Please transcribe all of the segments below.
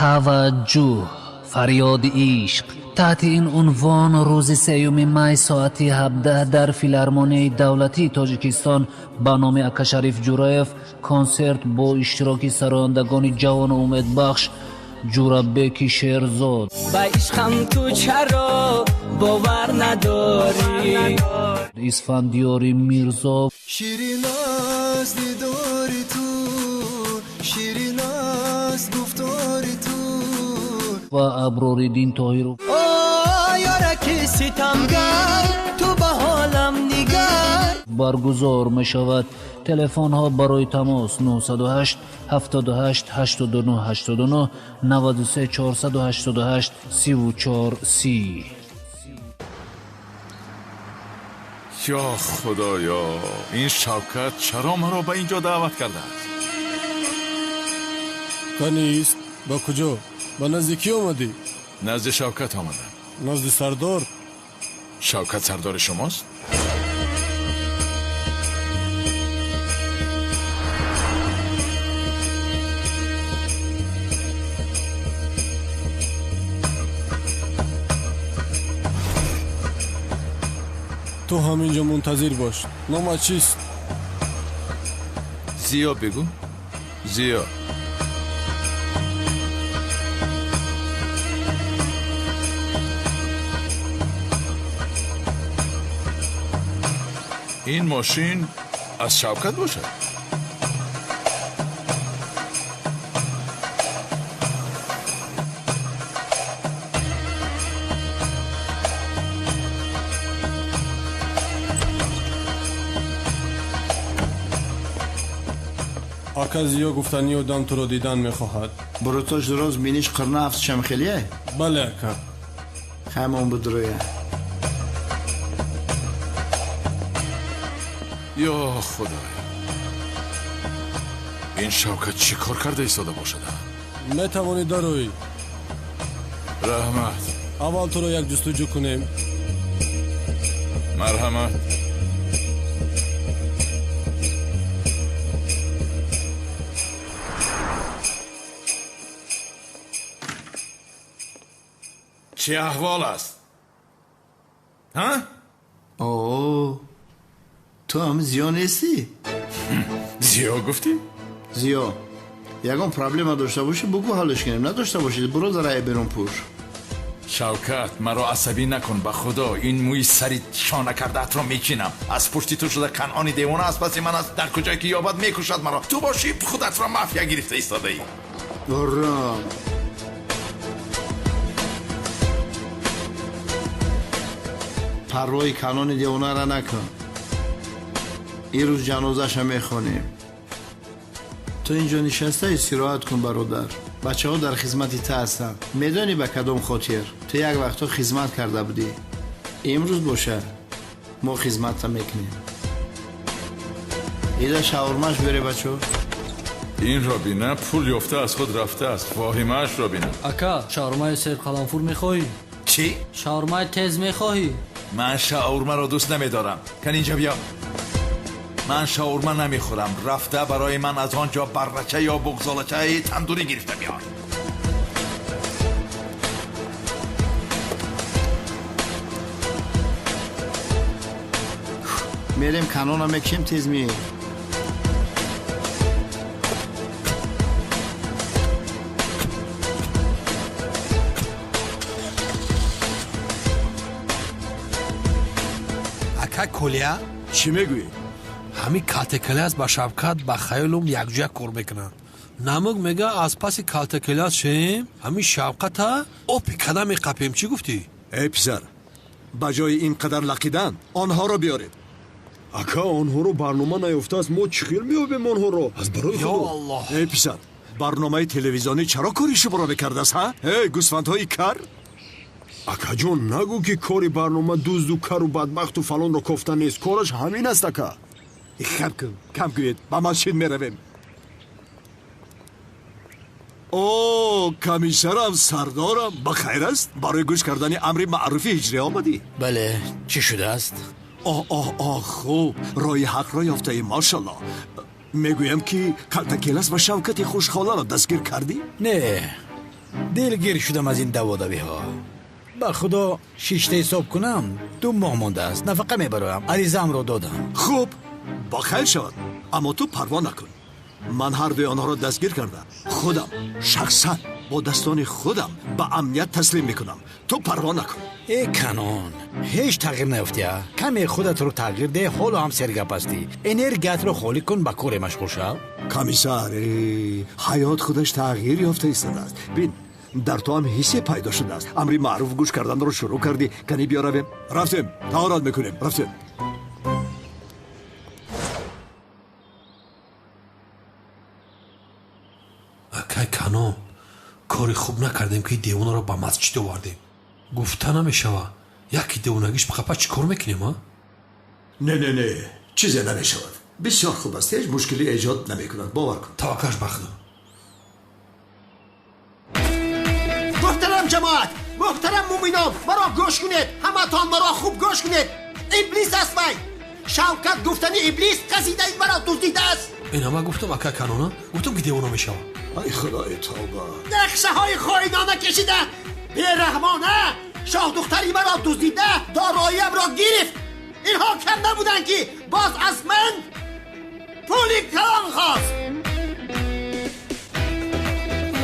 Таваҷҷӯҳ, фарёди ишқ. Таҳти ин унвон рӯзи 3 май соати 17 дар филармонияи давлатии Тоҷикистон ба номи Акашариф Ҷураев консерт бо иштироки сарояндагони ҷавону умедбахш Ҷурабеки Шерзод, ба ишқам ту чаро бовар надорӣ, Исфандиёри Мирзо, ширин аст дидори ту, ширин аст гуфтори ту ва Аброриддин Тоҳиров. О ёраки ситамгар, ту ба ҳолам нигар. Баргузор мешавад. Телефонҳо барои тамос 908 78 89 89 93 488 34 30. Ё Худоё, ин Шавкат чаро маро ба ин ҷо даъват кардааст? Канист, ба куҷо? Ба назди кӣ омадӣ? Назди Шавкат омадам. Назди сардор? Шавкат сардори шумост? Ту ҳаминҷо мунтазир бош. Номат чист? Зиё бигӯ. Зиё. Ин мошин аз Шавкат бошад? Ака Зиё гуфтани одам туро дидан мехоҳад. Бурутош дуроз биниш қирна афтшам хелие? Бале, ака. Ҳамон будроя. Ё Худоё, ин Шавкат чӣ кор карда истода бошад? Метавонӣ дароӣ. Раҳмат. Аввал туро як ҷустуҷӯ кунем. Марҳамат. Чӣ аҳвол аст? Ҳа? О, ту ҳам Зиё нестӣ? Зиё гуфтӣ? Зиё, ягон проблема дошта бошӣ, бугӯ ҳаллиш кунем. Надошта бошӣ, буро дар рай берун пӯш. Шавкат, маро асабӣ накун, ба Худо, ин мӯи сари шона кардаатро мечинам. Аз пушти ту шуда Канъони девона аз паси ман аст, дар куҷое ки ёбад мекушад маро. Ту бошӣ худатро мафия гирифта истодаӣ. Ором. Парвои Канони девонара накун. Ин рӯз ҷанозаша мехонем. Ту инҷо нишаста истироҳат кун, бародар. Бачаҳо дар хизмати ту ҳастанд. Медонӣ ба кадом хотир? Ту як вақтҳо хизмат карда будӣ. Имрӯз боша мо хизматта мекунем. Ида шаурмаш бере, бачо. Инро бина, пул ёфта аз худ рафтааст. Воҳимаашро бина. Ака, шаурмаи серқаламфур мехоҳӣ? Чӣ? Шаурмаи тез мехоҳӣ? Ман шаурмаро дӯст намедорам. Кан инҷа биё. Ман шаурма намехӯрам. Рафта барои ман аз он ҷо баррача ё буғзолачаи тандурӣ гирифта биёр. Мерем канона мекушем, тез меем. Ака Колия? Чӣ мегӯӣ? Ҳамин калтакелас ба Шавкат ба хаёлум якҷоя кор мекунанд. Намук мега аз паси калтакелас шем, ҳамин Шавката опи када меқапем. Чӣ гуфтӣ? Эй писар, ба ҷои ин қадар лақидан онҳоро биёред. Ака, онҳоро барнома наёфтааст, мо чӣ хел меёбем онҳоро? Аз барои Ё Худо. Аллоҳ. Эй писар, барномаи телевизионӣ чаро кори шуморо мекардааст, ҳа? Эй гӯсфандҳои кар? Акаҷон, нагӯ ки кори барнома дузду кару бадбахту фалонро кофта нест. Кораш ҳамин аст, ака. Кам кун, кам кунед, ба масҷид меравем. О, комиссарам, сардорам, ба хайр аст? Барои гӯш кардани амри маъруфи ҳиҷрӣ омадӣ? Бале, чӣ шудааст? Оҳ, оҳ, оҳ, хуб, роҳи ҳақро ёфтаӣ, машаллоҳ. Мегӯям ки калтакелас ва Шавкати хушхоларо дастгир кардӣ? Не, Дилгир шудам аз ин даводавиҳо. Ба худо шишта ҳисоб кунам, 2 моҳ мондааст. Нафақа мебароям, аризаамро додам. Хуб, ба хайр шавад, аммо ту парво накун. Ман ҳар дуи онҳоро дастгир кардам. Худам шахсан бо дастони худам ба амният таслим мекунам. Ту парво накун. Э Канон, ҳеҷ тағйир наёфтия. Каме худатро тағйир деҳ, ҳоло ҳам сергап ҳастӣ. Энергиятро холӣ кун, ба коре машғул шав. Комиссар, ҳаёт худаш тағйир ёфта истодааст. Бин, дар ту ҳам ҳиссе пайдо шудааст. Амри маъруф гӯш карданро шурӯъ кардӣ. Кани биё равем. Рафтем, таҳорат мекунем. Рафтем. Акай Канон, кори хуб накардем ки девонаро ба масҷид овардем. Гуфта намешава, яке девонагиш бихапа чӣ кор мекунем, а? Не, не, не, чизе намешавад. Бисёр хуб аст, ҳеҷ мушкилӣ эҷод намекунад, бовар кун. Таваккалш ба Худо. Муҳтарам ҷамоат, муҳтарам муъминон, маро гӯш кунед, ҳаматон маро хуб гӯш кунед. Иблис аст вай. Шавкат гуфтани иблис қасидаи маро дуздидааст. Ин ҳама гуфтам, ака Канона, гуфтам ки девона мешавад. Ай худои тавба. Нақшаҳои хоинона кашида, бераҳмона шоҳдухтари маро дуздида, дороиамро гирифт. Инҳо кам набуданд ки боз аз ман пули калон хост.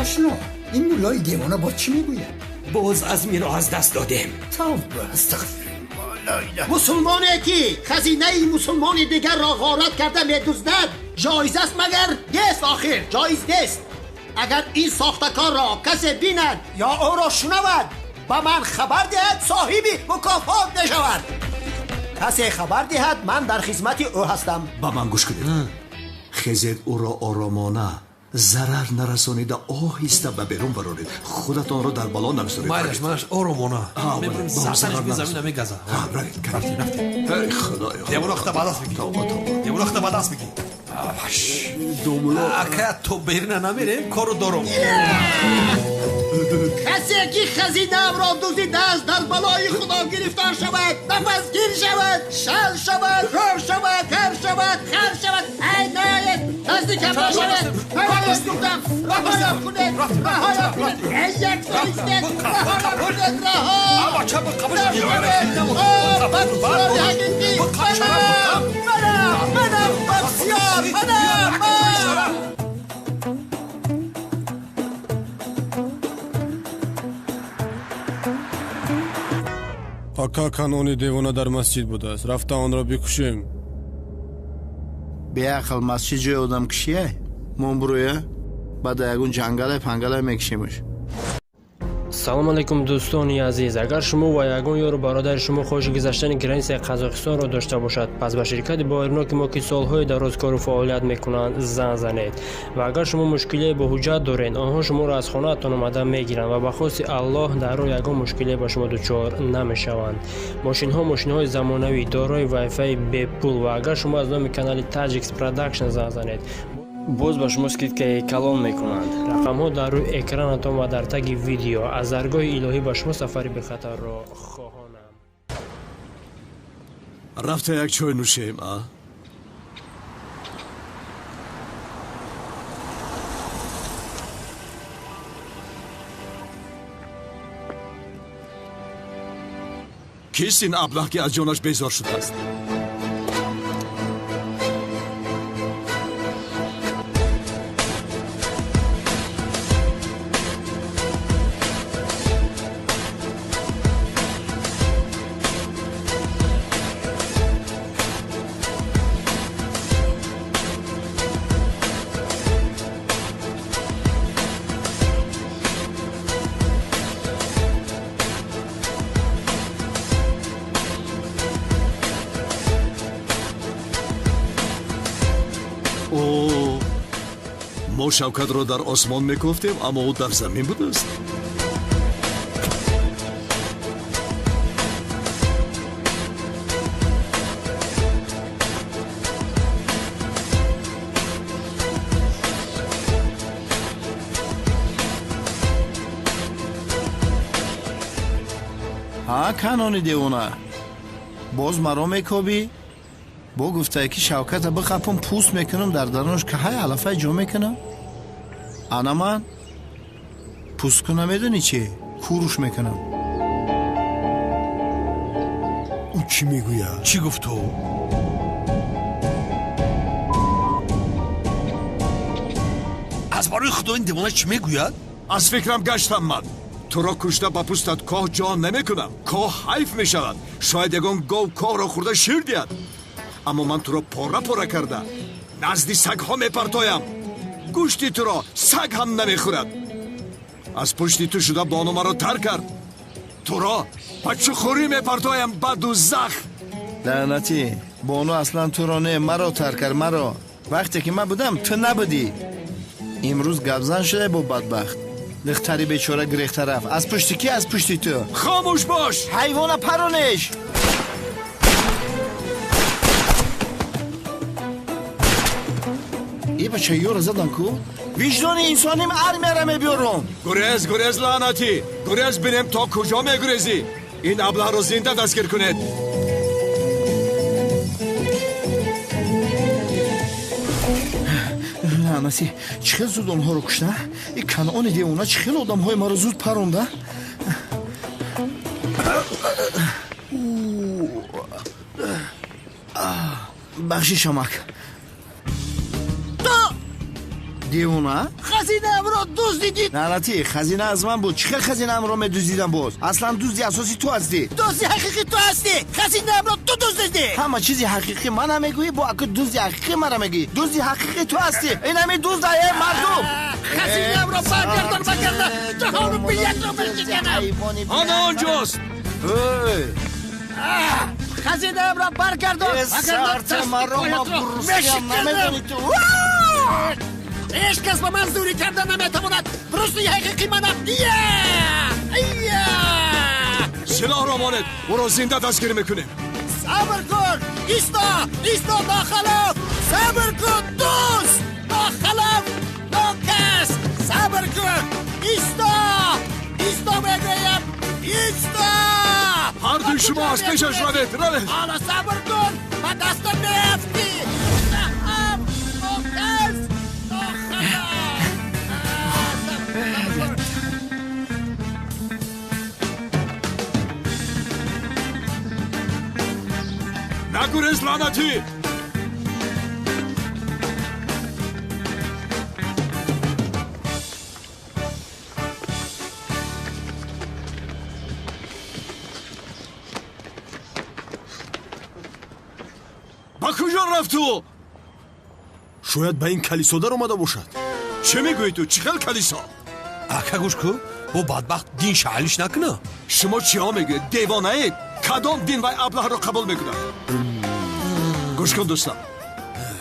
Ошно, ин муллои девона бо чӣ мегӯяд? Боз аз миро аз даст додем. Тавба, астағфируллоҳ. Мусулмоне ки хазинаи мусулмони дигарро ғорат карда медуздад, ҷоиз аст магар? Нест, охир ҷоиз нест. Агар ин сохтакорро касе бинад ё ӯро шунавад, ба ман хабар диҳад, соҳиби мукофот мешавад. Касе хабар диҳад, ман дар хизмати ӯ ҳастам. Ба ман гӯш кунед. Хезед ӯро оромона, зарар нарасонида, оҳиста ба берун бароред. Худатонро дар бало нагузоред. Майлаш, майлаш, оромона. Мебарем, сарсараш замина мегаза. Равед, рафтем, рафтем. Эй худоё. Девона худта ба даст бигир. Тавба, тавба. Девона худта ба даст бигир. Домуло. Ака, то берина намерем, кору дором. Касе ки хазинаамро дуздидааст, дар балои худо гирифтор шавад, нафасгир шавад, шал шавад, кор шавад, кар шавад, хар шавад. Ай наед, наздикам нашавед. Раҳоям гуфтам, раҳоям кунед, раҳоям кунед. Эй як соистед, раҳоям кунед, раҳо. Бадсиёри ҳақиқӣ, манам, манам, манам, бадсиёр, манам, манам. Ака Канони девона дар масҷид будааст. Рафта онро бикушем. Беақл, масҷид ҷои одамкушия? Мон буроя, баъд ягон ҷангалай пангалай мекушемаш. Салом алейкум, дӯстони азиз. Агар шумо ва ягон ёру бародари шумо хоҳиши гузаштани границаи Қазоқистонро дошта бошад, пас ба ширкати боваринок мо ки солҳои дароз кору фаъолият мекунанд занг занед. Ва агар шумо мушкилие бо ҳуҷҷат доред, онҳо шуморо аз хонаатон омада мегиранд ва ба хости Аллоҳ дар роҳ ягон мушкилие ба шумо дучор намешаванд. Мошинҳо мошинҳои замонавӣ, дорои вайфаи бепул ва агар шумо аз номи канали Tajix Production занг занед, боз ба шумо скидкаи калон мекунанд. Рақамҳо дар рӯи экранатон ва дар таги видео. Аз даргоҳи илоҳӣ ба шумо сафари бехатарро хоҳонам. Рафта як чой нӯшем, а? Кист ин аблаҳ ки аз ҷонаш безор шудааст? Мо Шавкатро дар осмон мекофтем, аммо ӯ дар замин будааст. Ҳа, Канони девона, боз маро мекобӣ? Бо гуфтае ки Шавката бихапам, пӯст мекунам, дар дарунаш каҳай алафай ҷо мекунам. Ана ман. Пуст куна медонӣ чи? Куруш мекунам. Ӯ чӣ мегӯяд? Чӣ гуфт ӯ? Аз барои худо ин девона чӣ мегӯяд? Аз фикрам гаштам ман. Туро кушта ба пӯстат коҳ ҷо намекунам. Коҳ ҳайф мешавад. Шояд ягон гов коҳро хӯрда шир диҳад. Аммо ман туро пора-пора карда назди сагҳо мепартоям. Гӯшти туро саг ҳам намехӯрад. Аз пушти ту шуда бону маро тар кард. Туро ба чухурӣ мепартоям, ба дузах. Лаънатӣ, бону аслан туро не, маро тар кард, маро. Вақте ки ман будам, ту набудӣ. Имрӯз гапзан шуда бо бадбахт. Духтари бечора гирехта рафт. Аз пушти ки? Аз пушти ту. Хомӯш бош! Ҳайвона паронеш! Е бача, ёра задан ку? Виҷдони инсоним армияра мебиёрум. Гурез, гурез, лаънатӣ! Гурез, бинем то куҷо мегурезӣ. Ин аблаҳро зинда дастгир кунед. Лаънатӣ, чӣ хел зуд онҳоро кушта? И Канъони девона чӣ хел одамҳои маро зуд паронда? Бахшиш, амак. Ту девона? Хазинаамро дуздидӣ! Лаънатӣ, хазина аз ман буд. Чӣ хел хазинаамро медуздидам боз? Аслан дузди асосӣ ту ҳастӣ. Дузди ҳақиқӣ ту ҳастӣ! Хазинаамро ту дуздидӣ! Ҳама чизи ҳақиқӣ мана мегӯӣ, бо аку дузди ҳақиқӣ мара мегӯӣ. Дузди ҳақиқӣ ту ҳастӣ. Ин ҳами дузда, э мардум! Хазинаамро баргардон, вагарна ҷаҳону биятро мешиканам! Ана онҷост! Хазинаамро баргардон, вагарна дасти мешиканам! Ҳеҷ кас ба ман зӯрӣ карда наметавонад. Русти ҳақиқӣ манам. Ия! Силоҳро монед, ӯро зинда дастгир мекунем. Сабр кун! Исто! Исто, нохалаф! Сабр кун, дӯст! Нохалаф! Нокас! Сабр кун! Исто! Исто мегӯям! Исто! Ҳар дуи шумо аз пешаш равед, равед! Ҳоло сабр кун! Ба дастам меафтӣ! Нокас! Нагурез, лаънатӣ! Ба куҷо рафт ӯ? Шояд ба ин калисо даромада бошад. Чӣ мегӯӣ ту? Чӣ хел калисо? Ака, гӯш кун, бо бадбахт дин шаҳлиш накуна. Шумо чиҳо мегӯед? Девонаед? Кадом дин вай аблаҳро қабул мекунад? Гӯш кун, дӯстам,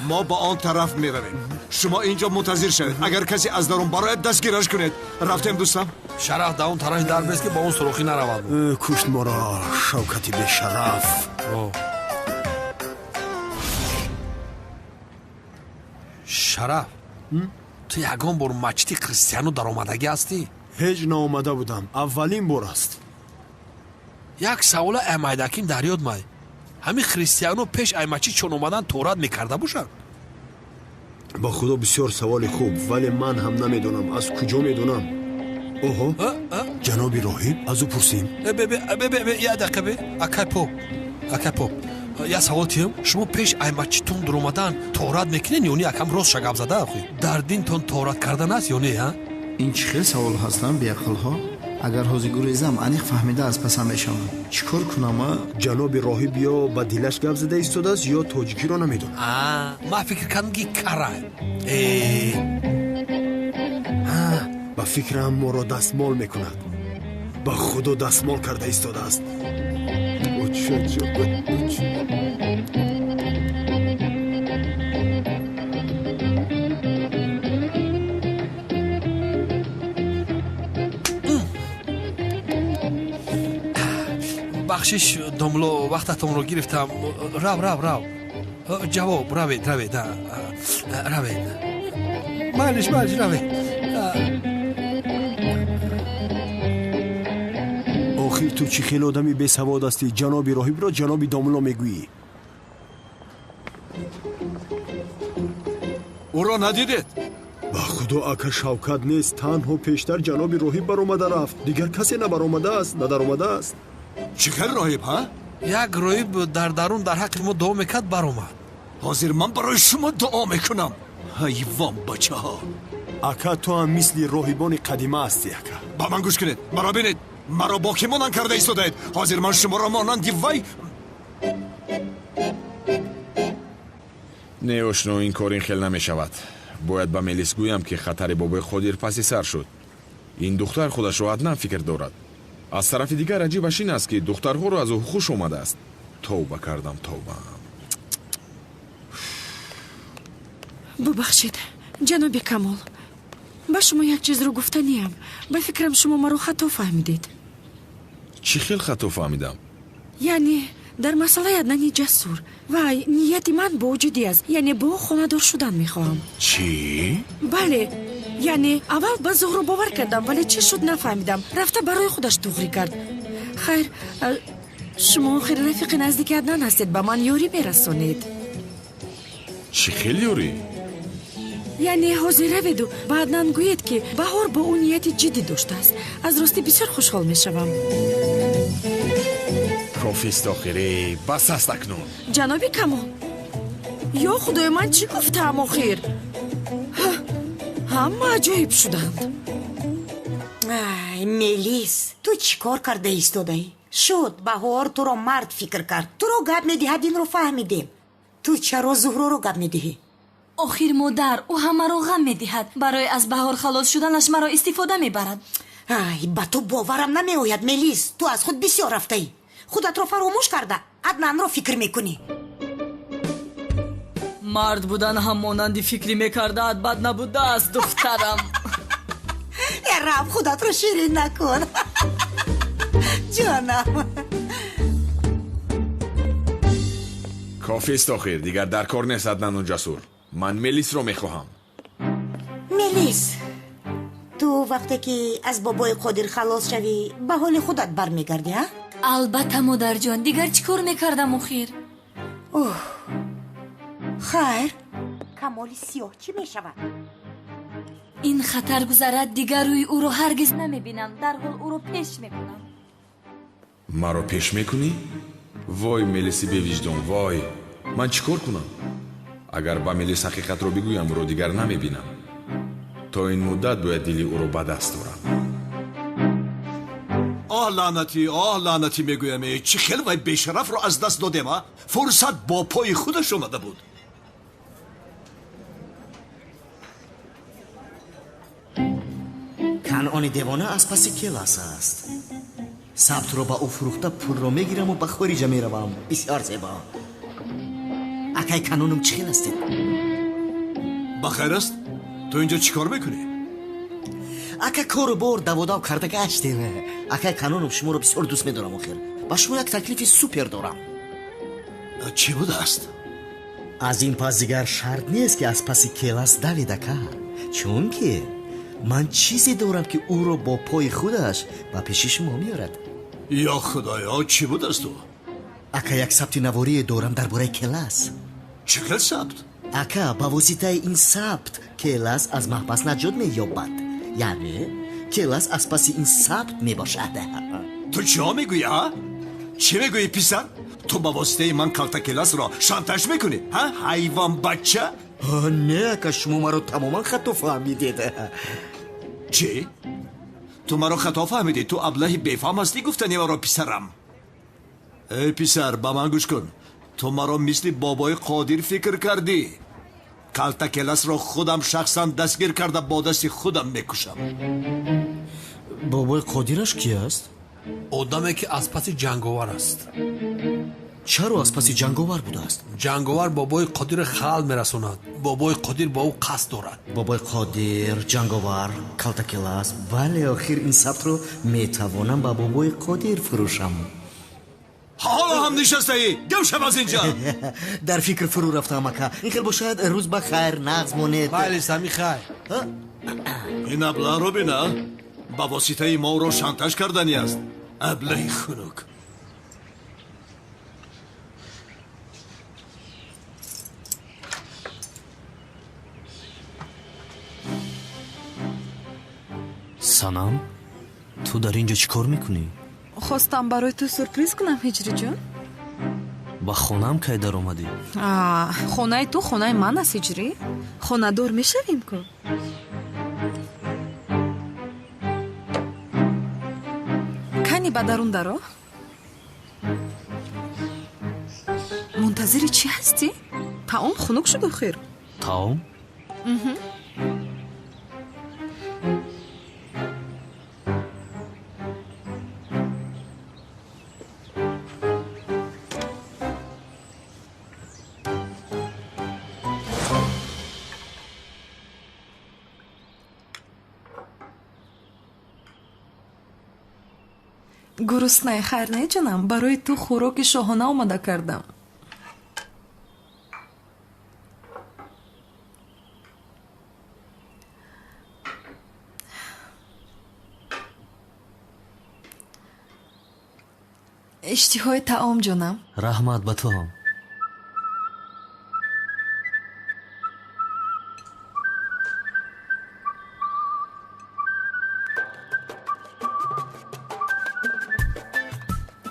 мо ба он тараф меравем. Шумо инҷо мунтазир шавед. Агар касе аз дарун барояд, дастгираш кунед. Рафтем, дӯстам. Шараф дар он тарафи дар бест, ки ба он сурохӣ наравад. Кушт моро Шавкати бешараф. Шараф, ту ягон бор мачиди христиану даромадагӣ ҳастӣ? Ҳеҷ наомада будам, аввалин бор аст. Як савола аймайдаким дар ёд май. Ҳамин христиано пеш ай мачид чон омадан торат мекарда бошанд? Ба худо, бисёр саволи хуб, вале ман ҳам намедонам, аз куҷо медонам. Оҳо, ҷаноби роҳиб, аз ӯ пурсем. Як дақиқа бе, акай поп, акай поп, як савол тиҳам. Шумо пеш ай мачидтон дуромадан торат мекунед ё не? Акам ростша гап зада, охи дар динтон торат кардан аст ё не? А ин чӣ хел савол ҳастанд, беақлҳо? Агар ҳозир гурезам, аниқ фаҳмида аз пасам мешавам. Чӣ кор кунам? А ҷаноби роҳиб ё ба дилаш гап зада истодааст, ё тоҷикиро намедонад. Ман фикр кардам, ки кара. Ба фикрам, моро дастмол мекунад. Ба худо, дастмол карда истодааст. Бахшиш, домло, вақтатонро гирифтам. Рав, рав, рав, ҷавоб, равед, равед, равед, майлиш, майлиш, равед. Охир ту чӣ хел одами бесавод ҳастӣ? Ҷаноби роҳибро ҷаноби домло мегӯӣ. Ӯро надидед? Ба худо ака Шавкат нест, танҳо пештар ҷаноби роҳиб баромада рафт. Дигар касе набаромадааст, надаромадааст. Чӣ хел роҳиб, ҳа? Як роҳиб дар дарун дар ҳаққи мо дуо мекард, баромад. Ҳозир ман барои шумо дуо мекунам. Ҳайвон бачаҳо. Ака, ту ҳам мисли роҳибони қадима ҳастӣ, ака. Ба ман гӯш кунед, маро бинед, маро бо кӣ монанд карда истодаед? Ҳозир ман шуморо монанди вай. Не, ошно, ин кор ин хел намешавад. Бояд ба Мелис гӯям, ки хатари бобои Қодир паси сар шуд. Ин духтар худашро Аднан фикр дорад. Аз тарафи дигар аҷибаш ин аст, ки духтарҳоро аз ӯ хуш омадааст. Тавба кардам, тавба. Бубахшед, ҷаноби Камол, ба шумо як чизро гуфтаниям. Ба фикрам, шумо маро хато фаҳмидед. Чӣ хел хато фаҳмидам? Яъне дар масъалаи Аднани Ҷасур. Вай, нияти ман бо ӯ ҷиддӣ аст, яъне бо ӯ хонадор шудан мехоҳам. Чӣ? Бале, яъне аввал ба Зуҳро бовар кардам, вале чӣ шуд нафаҳмидам. Рафта барои худаш туғрӣ кард. Хайр, шумо охир рафиқи наздики Аднан ҳастед, ба ман ёрӣ мерасонед. Чӣ хел ёрӣ? Яъне ҳозир раведу ба Аднан гӯед, ки Баҳор бо ӯ нияти ҷиддӣ доштааст. Аз ростӣ бисёр хушҳол мешавам. Кофист охире, бас аст акнун. Ҷаноби Камол, ё худои ман, чӣ гуфтаам охир? Ҳама аҷоиб шуданд. Ай, Мелис, ту чӣ кор карда истодаӣ? Шуд, Баҳор туро мард фикр кард, туро гап медиҳад, инро фаҳмидем. Ту чаро Зуҳроро гап медиҳӣ? Охир модар, ӯ ҳамаро ғам медиҳад. Барои аз Баҳор халос шуданаш маро истифода мебарад. Ай, ба ту боварам намеояд, Мелис. Ту аз худ бисёр рафтаӣ. Худатро фаромӯш карда Аднанро фикр мекунӣ. Мард будан ҳам монанди фикрӣ мекардаат бад набудааст, духтарам. Э, рав, худатро ширин накун, ҷонам. Кофист охир, дигар дар кор нест Аднану Ҷасур. Ман Мелисро мехоҳам. Мелис, ту вақте ки аз бобои Қодир халос шавӣ, ба ҳоли худат бармегардӣ, а? Албатта, модарҷон, дигар чӣ кор мекардам охир? Оҳ, хайр, Камоли сиёҳ чӣ мешавад? Ин хатар гузарад, дигар рӯи ӯро ҳаргиз намебинам. Дарҳол ӯро пеш мекунам. Маро пеш мекунӣ? Вой, Мелиси бевиҷдон, вой! Ман чӣ кор кунам? Агар ба Мелис ҳақиқатро бигӯям, ӯро дигар намебинам. То ин муддат бояд дили ӯро ба даст орам. Оҳ лаънатӣ, оҳ лаънатӣ мегӯям, чӣ хел вай бешарафро аз даст додем, а? Фурсат бо пои худаш омада буд. Канъони девона аз паси Келас аст. Сабтро ба ӯ фурӯхта, пулро мегираму ба хориҷа меравам. Бисёр зебо. Акай Канонум, чӣ хел ҳастед? Ба хайр аст? Ту инҷо чӣ кор мекунӣ? Ака, кору бор даводав карда гаштем. Акай Канонум, шуморо бисёр дӯст медорам охир. Ба шумо як таклифи супер дорам. Чӣ будааст? Аз ин пас дигар шарт нест, ки аз паси Келас давед, ака, чунки ман чизе дорам, ки ӯро бо пои худаш ба пеши шумо меорад. Ё худоё, чӣ будааст ӯ? Ака, як сабти наворие дорам дар бораи Келас. Чӣ хел сабт? Ака, ба воситаи ин сабт Келас аз маҳбас наҷот меёбад. Яъне Келас аз паси ин сабт мебошад. Ту чиҳо мегӯӣ, а? Чӣ мегӯӣ, писар? Ту ба воситаи ман калта Келасро шантаж мекунӣ, ҳа, ҳайвон бача? Не, ака, шумо маро тамоман хато фаҳмидед. Чӣ? Ту маро хато фаҳмидӣ? Ту аблаҳи бефаҳм ҳастӣ, гуфтани маро, писарам. Эй писар, ба ман гӯш кун. Ту маро мисли бобои Қодир фикр кардӣ. Калта Келасро худам шахсан дастгир карда, бо дасти худам мекушам. Бобои Қодираш ки аст? Одаме, ки аз паси ҷанговар аст. Чаро аз паси ҷанговар будааст? Ҷанговар бобои Қодирро халал мерасонад. Бобои Қодир ба ӯ қасд дорад. Бобои Қодир, ҷанговар, Калтакелас. Бале, охир ин сабтро метавонам ба бобои Қодир фурӯшам. Ҳоло ҳам нишастаӣ? Гам шав аз инҷа. Дар фикр фурӯ рафтаам, ака. Ин хел бошад, рӯз ба хайр, нағз монед. Бале, сами хайр. Ин аблаҳро бина, ба воситаи мо ӯро шантаж кардани аст. Аблаҳи хунук. Санам, ту дар ин ҷо чӣ кор мекунӣ? Хостам барои ту сюрприз кунам, Ҳиҷриҷон. Ба хонаам кай даромадӣ? Хонаи ту хонаи ман аст, Ҳиҷрӣ. Хонадор мешавем ку. Кани ба дарун даро. Мунтазири чӣ ҳастӣ? Таом хунук шуд охир. Таом? Гуруснаи, хайр не, ҷонам? Барои ту хӯроки шоҳона омода кардам. Иштиҳои таом, ҷонам. Раҳмат ба ту ҳам.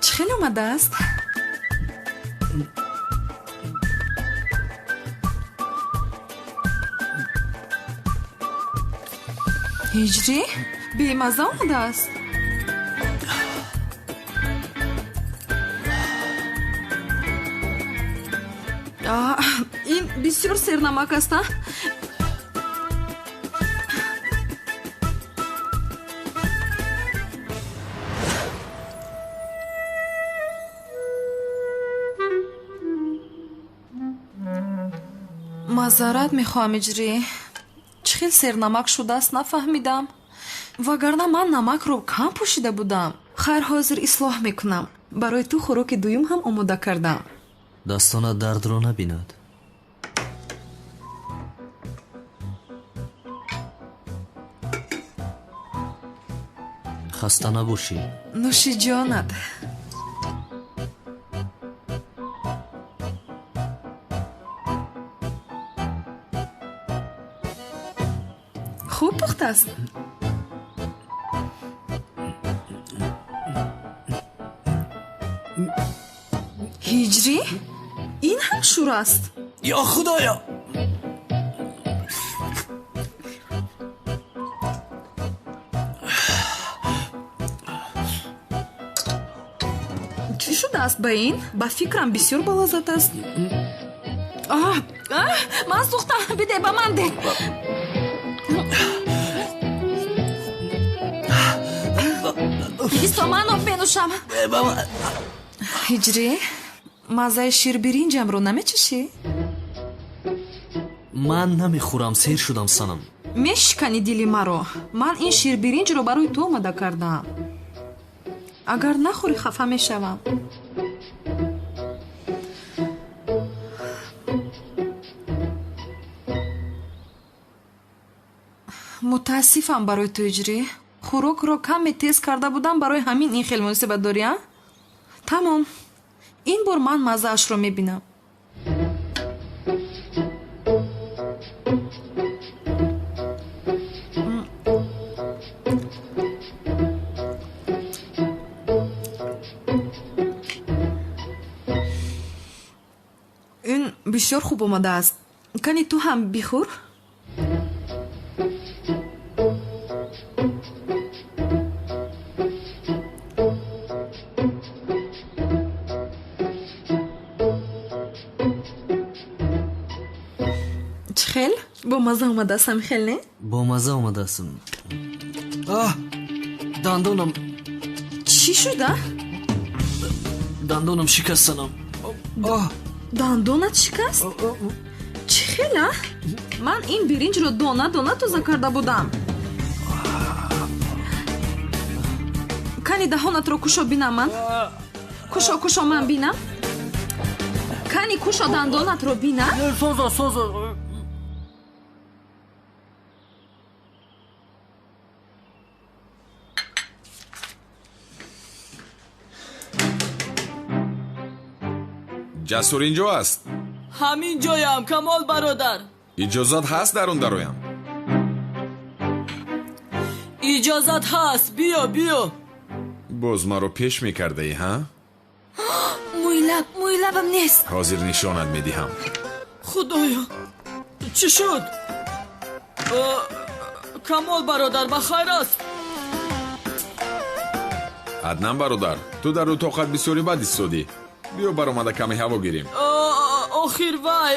Чӣ хел омадааст? Ҳиҷрӣ, бемазза омадааст. Ин бисёр сернамак аст, а? Маъзарат мехоҳам, Иҷрӣ. Чӣ хел сернамак шудааст, нафаҳмидам. Вагарна ман намакро кам пӯшида будам. Хайр, ҳозир ислоҳ мекунам. Барои ту хӯроки дуюм ҳам омода кардам. Дастонат дардро набинад. Хаста набошӣ. Нӯши ҷонат. Хуб пухтааст. Ҳиҷрӣ, ин ҳам шур аст. Ё Худоё! Чӣ шудааст ба ин? Ба фикрам, бисёр балаззат аст. Ман сӯхтам, биде ба ман, де. Бисто, ман об менӯшам. Ҳиҷрӣ, маззаи ширбиринҷамро намечашӣ? Ман намехӯрам, сер шудам, Санам. Мешикани дили маро. Ман ин ширбиринҷро барои ту омода кардам. Агар нахӯрӣ, хафа мешавам. Мутаассифам барои ту, Ҳиҷрӣ. Хӯрокро каме тез карда будам, барои ҳамин ин хел муносибат дорӣ, а? Тамом, ин бор ман маззаашро мебинам. Ин бисёр хуб омадааст. Кани ту ҳам бихӯр. Чӣ хел бомазза омадааст, ҳами хел не? Бомазза омадааст. Аҳ, дандонам. Чӣ шуда? Дандонам шикаст, Санам. Дандонат шикаст? Чӣ хел, а? Ман ин биринҷро дона дона тоза карда будам. Кани даҳонатро кушо, бинам ман. Кушо, кушо, ман бинам. Кани кушо, дандонатро бинам. Соза, соза. Ҷасур инҷо аст. Ҳамин ҷоям, Камол бародар. Иҷозат ҳаст дарун дароям? Иҷозат ҳаст, биё, биё. Боз маро пеш мекардаӣ, ҳа? Мӯйлаб, мӯйлабам нест. Ҳозир нишонат медиҳам. Худоё, чӣ шуд? Камол бародар, ба хайр аст? Аднан бародар, ту дар утоқат бисёри бад истодӣ. Биё баромада каме ҳаво гирем. Охир вай,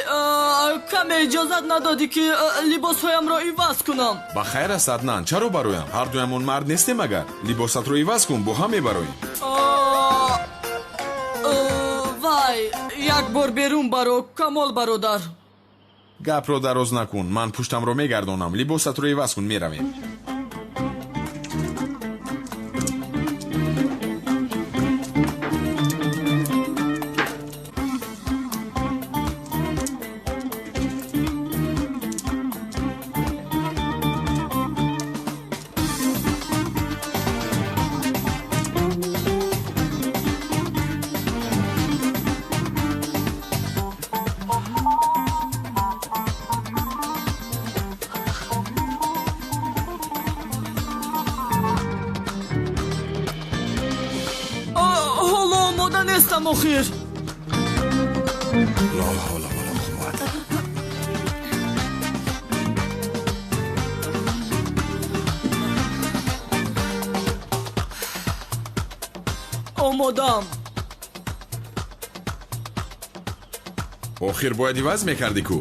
каме иҷозат надодӣ, ки либосҳоямро иваз кунам. Ба хайр аст, Аднан, чаро бароям? Ҳардуямон мард нестем агар. Либосатро иваз кун, бо ҳам мебароем. Вай, як бор берун баро, Камол бародар. Гапро дароз накун, ман пуштамро мегардонам. Либосатро иваз кун, меравем. Охир. Ла ҳавла ва ла қуввата. Омодам. Охир бояд иваз мекардӣ ку?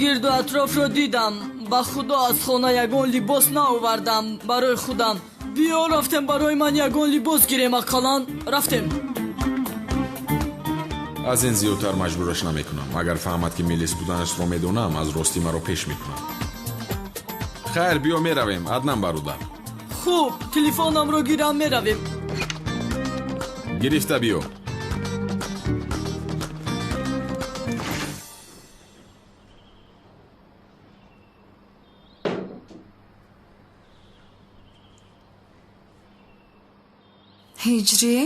Гирду атрофро дидам. Ба худо аз хона ягон либос наовардам барои худам. Биё рафтем, барои ман ягон либос гирем, ақаллан рафтем. Аз ин зиёдтар маҷбураш намекунам. Агар фаҳмад, ки мелис буданашро медонам, аз ростӣ маро пеш мекунад. Хайр, биё меравем, Аднан бародар. Хуб, телефонамро гирам, меравем. Гирифта биё. Ҳиҷрӣ,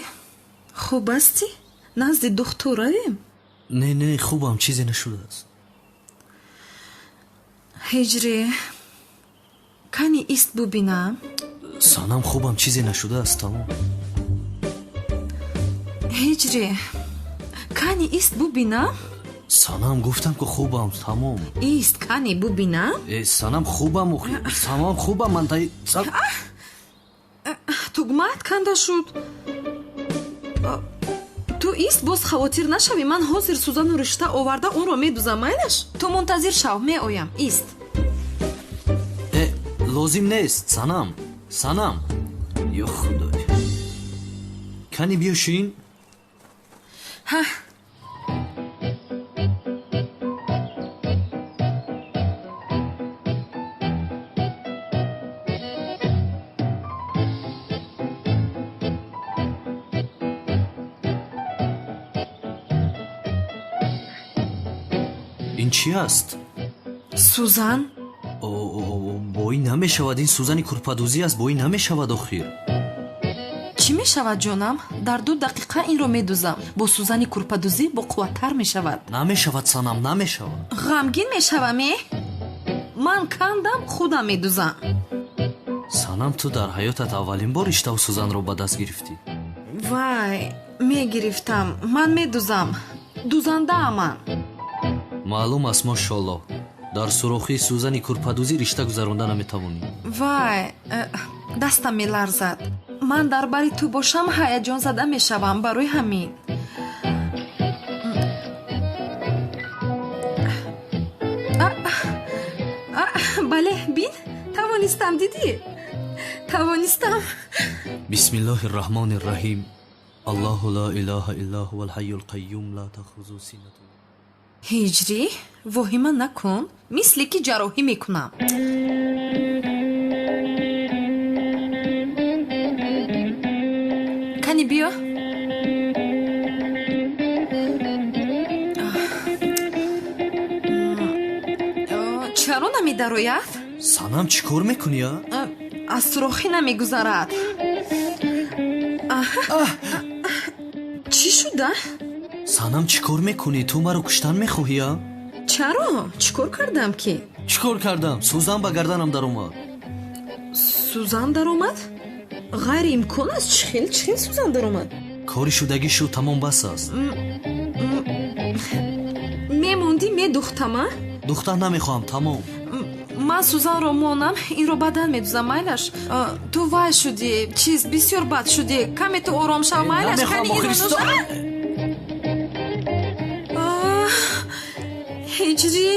хуб ҳастӣ? Назди духтур равем? Не, не, хубам, чизе нашудааст. Ҳиҷрӣ, кани ист бубинам? Санам, хубам, чизе нашудааст, тамом. Ҳиҷрӣ, кани ист бубинам? Санам, гуфтам ки хубам, тамом. Ист, кани бубинам? Э, санам, хубам, санам, хубам, ман тай... Тугмаат канда шуд. Ту ист, боз хавотир нашавӣ, ман ҳозир сӯзану ришта оварда онро медузам, майлаш? Ту мунтазир шав, меоям, ист. Э, лозим нест, санам, санам. Ё худой. Кани биё шин? Ҳа. Ин чӣ аст? Сӯзан. Бо ин намешавад, ин сӯзани курпадӯзӣ аст, бо ин намешавад охир. Чӣ мешавад, ҷонам? Дар 2 дақиқа инро медузам. Бо сӯзани курпадӯзӣ боқувваттар мешавад. Намешавад, санам, намешавад. Ғамгин мешавам, э? Ман кандам, худам медузам. Санам, ту дар ҳаётат аввалин бор риштаву сӯзанро ба даст гирифтӣ. Вай, мегирифтам. Ман медузам. Дузандаам ман. Маълум аст, мошолло, дар сурохии сӯзани курпадӯзӣ ришта гузаронда наметавонӣ. Вай, дастам меларзад. Ман дар бари ту бошам ҳаяҷонзада мешавам, барои ҳамин. Бале, бин, тавонистам, дидӣ? Тавонистам. Бисмиллоҳи рраҳмони рраҳим. Аллоҳу ла илоҳа илла ҳувал ҳайюл қайюм ла таъхузуҳу синатун. Ҳиҷрӣ, воҳима накун, мисле ки ҷарроҳӣ мекунам. Кани биё. Чаро намедарояд? Санам, чӣ кор мекунӣ, а? Аз сурохӣ намегузарад. Чӣ шуда? Санам, чӣ кор мекунӣ? Ту маро куштан мехоҳӣ, а? Чаро? Чӣ кор кардам ки? Чӣ кор кардам? Сӯзан ба гарданам даромад. Сӯзан даромад? Ғайриимкон аст. Чӣ хел, чӣ хел сӯзан даромад? Кори шудагӣ шуд, тамом, бас аст. Мемондӣ, медухтама. Духтан намехоҳам, тамом. Ман сӯзанро монам, инро баъдан медузам, майлаш. Ту вай шудӣ, чиз, бисёр бад шудӣ. Каме ту ором шав, майлаш. Намехоҳам, охири. Ҳиҷрӣ,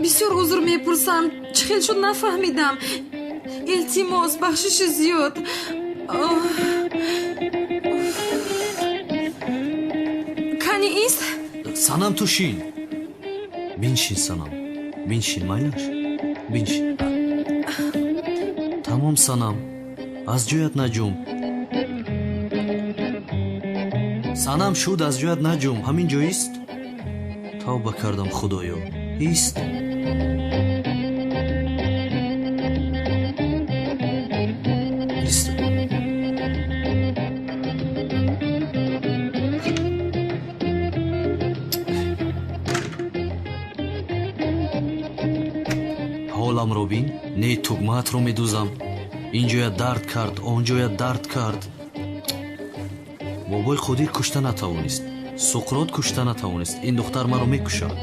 бисёр узр мепурсам, чӣ хел шуд нафаҳмидам. Илтимос, бахшиши зиёд. Кани ист. Санам, ту шин, биншин, санам, биншин, майлаш, биншин, тамом. Санам, аз ҷоят наҷумб. Санам, шуд, аз ҷоят наҷумб, ҳамин ҷо ист. Тавба кардам, худоё, ист. Ист. Ҳоламро бин. Не, тугмаатро медузам. Ин ҷоя дард кард, он ҷоя дард кард. Бобои Қодир кушта натавонист, Суқрот кушта натавонист, ин духтар маро мекушад.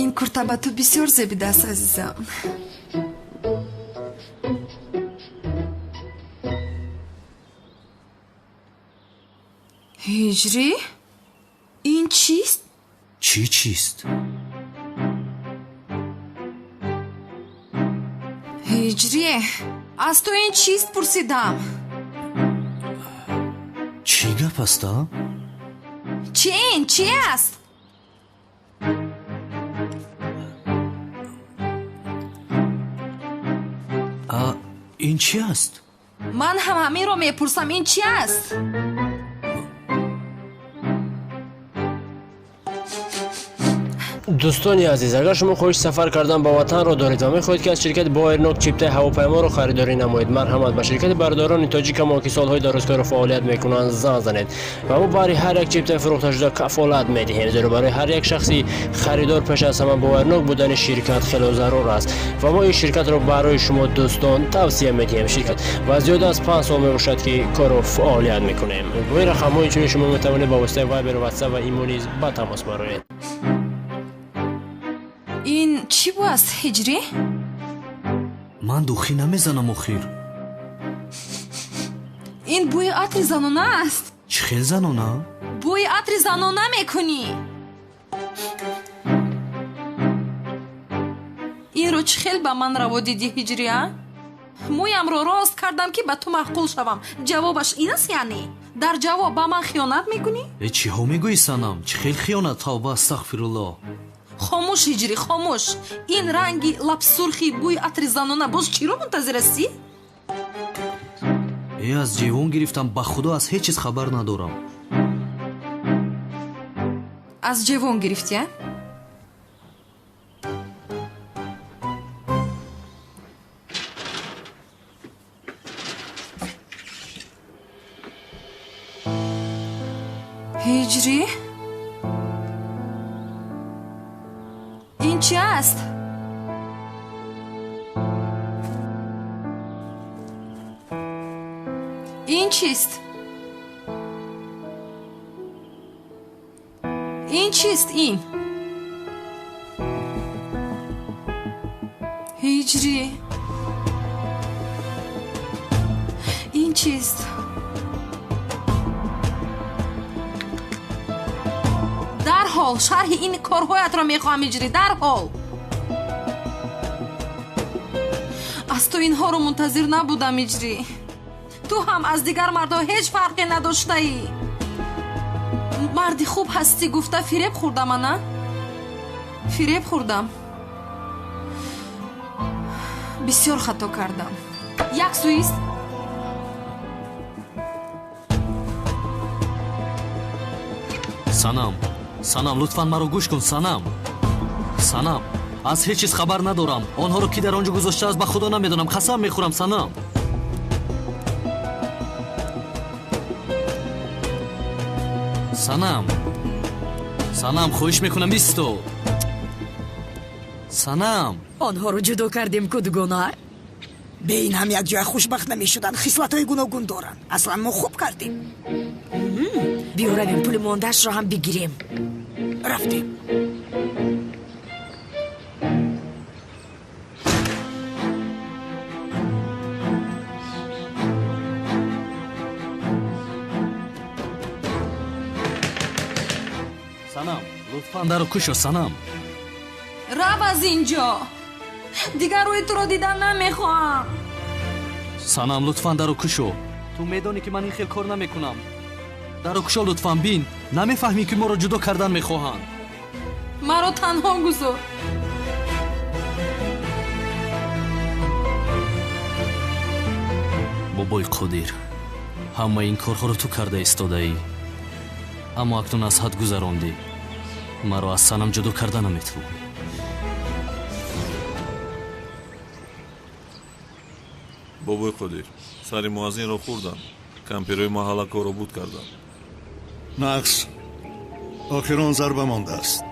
Ин курта ба ту бисёр зебидааст, азизам. Ҳиҷрӣ, ин чист? Чӣ чист? Ҳиҷрӣ, аз ту ин чист пурсидам. Чӣ гап аст, а? Чӣ, ин чӣ аст? Ин чӣ аст? Ман ҳам ҳаминро мепурсам, ин чӣ аст? Дӯстони азиз, агар шумо хоҳиши сафар кардан ба ватанро доред ва мехоҳед, ки аз ширкати Боэрнок чиптаи ҳавопайморо харидорӣ намоед, марҳамат, ба ширкати бародарони тоҷикамо, ки солҳои дарозкору фаъолият мекунанд, занг занед ва мо барои ҳар як чиптаи фурӯхташуда кафолат медиҳем, зеро барои ҳар як шахси харидор пеш аз ҳама боварнок будани ширкат хело зарур аст ва мо ин ширкатро барои шумо дӯстон тавсия медиҳем. Ширкат ва зиёда аз 5 сол мебошад, ки кору фаъолият мекунем. Бо ин рақамҳо инчунин шумо метавонед ба воситаи Вайбер, Ватсап ва Имо низ ба тамос бароед. Ин чӣ бу аст, Ҳиҷрӣ? Ман духӣ намезанам охир. Ин бӯи атри занона аст. Чӣ хел занона? Бӯи атри занона мекунӣ. Инро чӣ хел ба ман раво дидӣ, Ҳиҷрӣ, а? Мӯямро рост кардам, ки ба ту маъқул шавам, ҷавобаш ин аст? Яъне дар ҷавоб ба ман хиёнат мекунӣ? Э, чиҳо мегӯӣ, санам? Чӣ хел хиёнат? Тавба, астағфируллоҳ. Хомӯш, Ҳиҷрӣ, хомӯш. Ин ранги лабсурхи, бӯи атри занона, боз чиро мунтазир ҳастӣ? Э, аз ҷевон гирифтам, ба худо, аз ҳеҷ чиз хабар надорам. Аз ҷевон гирифтӣ, а? Ҳиҷрӣ, ин чӣ аст? Ин чист? Ин чист, ин? Ҳиҷрӣ, ин чист? Дарҳол шарҳи ин корҳоятро мехоҳам, Ҳиҷрӣ, дарҳол. Аз ту инҳоро мунтазир набудам, Ҳиҷрӣ. Ту ҳам аз дигар мардҳо ҳеҷ фарқе надоштаӣ. Марди хуб ҳастӣ гуфта фиреб хӯрдам, ана, фиреб хӯрдам. Бисёр хато кардам. Як сӯист. Санам, Санам, лутфан маро гӯш кун. Санам, Санам, аз ҳеҷ чиз хабар надорам. Онҳоро ки дар он ҷо гузоштааст, ба Худо намедонам. Қасам мехӯрам, Санам. Санам, Санам, хоҳиш мекунам, исто. Санам. Онҳоро ҷудо кардем ку, дугона. Бе ин ҳам якҷоя хушбахт намешуданд. Хислатҳои гуногун доранд. Аслан мо хуб кардем. Биё равем, пули мондаашро ҳам бигирем. Рафтем. Санам, лутфан даро кушо, Санам. Рав аз ин ҷо, дигар рӯи туро дидан намехоҳам. Санам, лутфан даро кушо. Ту медонӣ, ки ман ин хел кор намекунам. Даро кушо, лутфан. Бин, намефаҳмӣ, ки моро ҷудо кардан мехоҳанд? Маро танҳо гузор. Бобои Қодир, ҳамаи ин корҳоро ту карда истодаӣ, аммо акнун аз ҳад гузарондӣ. Маро аз Санам ҷудо карда наметавонӣ. Бобои Қодир, сари муаззинро хӯрдам. Кампирои маҳалла корро буд кардам. Нақс, охирон зарба мондааст.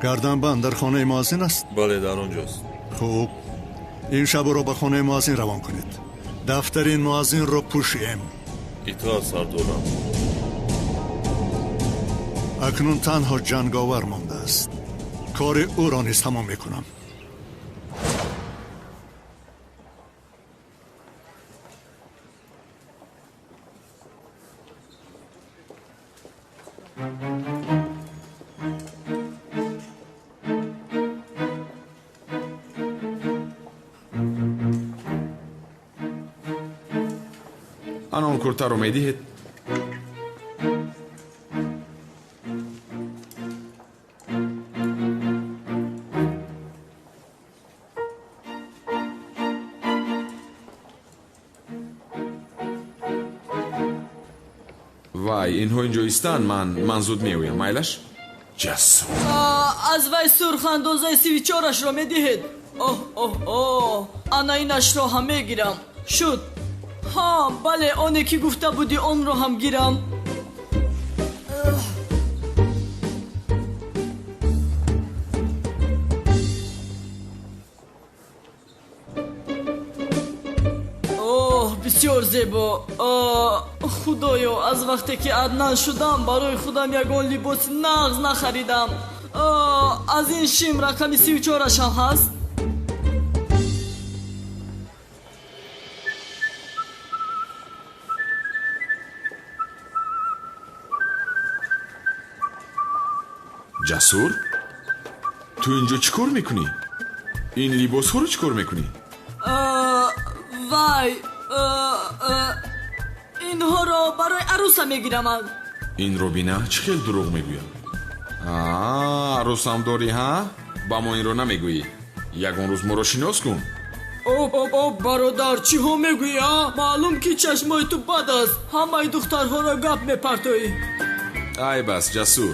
Гарданбанд дар хонаи муаззин аст? Бале, дар он ҷост. Хуб, ин шаб ӯро ба хонаи муаззин равон кунед. Дафтари ин муаззинро пӯшем. Итоат, сардорам. Акнун танҳо ҷанговар мондааст. Кори ӯро низ тамом мекунам. Ана он куртаро медиҳед? Вай, инҳо инҷо истанд, ман зуд меоям, майлаш? Ҷасур. Аз вай сурх андозаи 34-ашро медиҳед? Оҳ, оҳ, оҳ, ана инашро ҳам мегирам. Шуд. Ҳа, бале, оне ки гуфта будӣ, онро ҳам гирам. Оҳ, бисёр зебо. Худоё, аз вақте ки Аднан шудам, барои худам ягон либоси нағз нахаридам. Аз ин шим рақами 34-ашам ҳаст? Ҷасур, ту инҷо чӣ кор мекунӣ? Ин либосҳоро чӣ кор мекунӣ? Вай, инҳоро барои арӯса мегирам. Инро бина, чӣ хел дурӯғ мегӯям. Арӯсам дорӣ, ҳа? Ба мо инро намегӯӣ. Ягон рӯз моро шинос кун. Об, об, об, бародар, чиҳо мегӯӣ, а? Маълум, ки чашмои ту бад аст, ҳамаи духтарҳоро гап мепартоӣ. Ай бас, Ҷасур,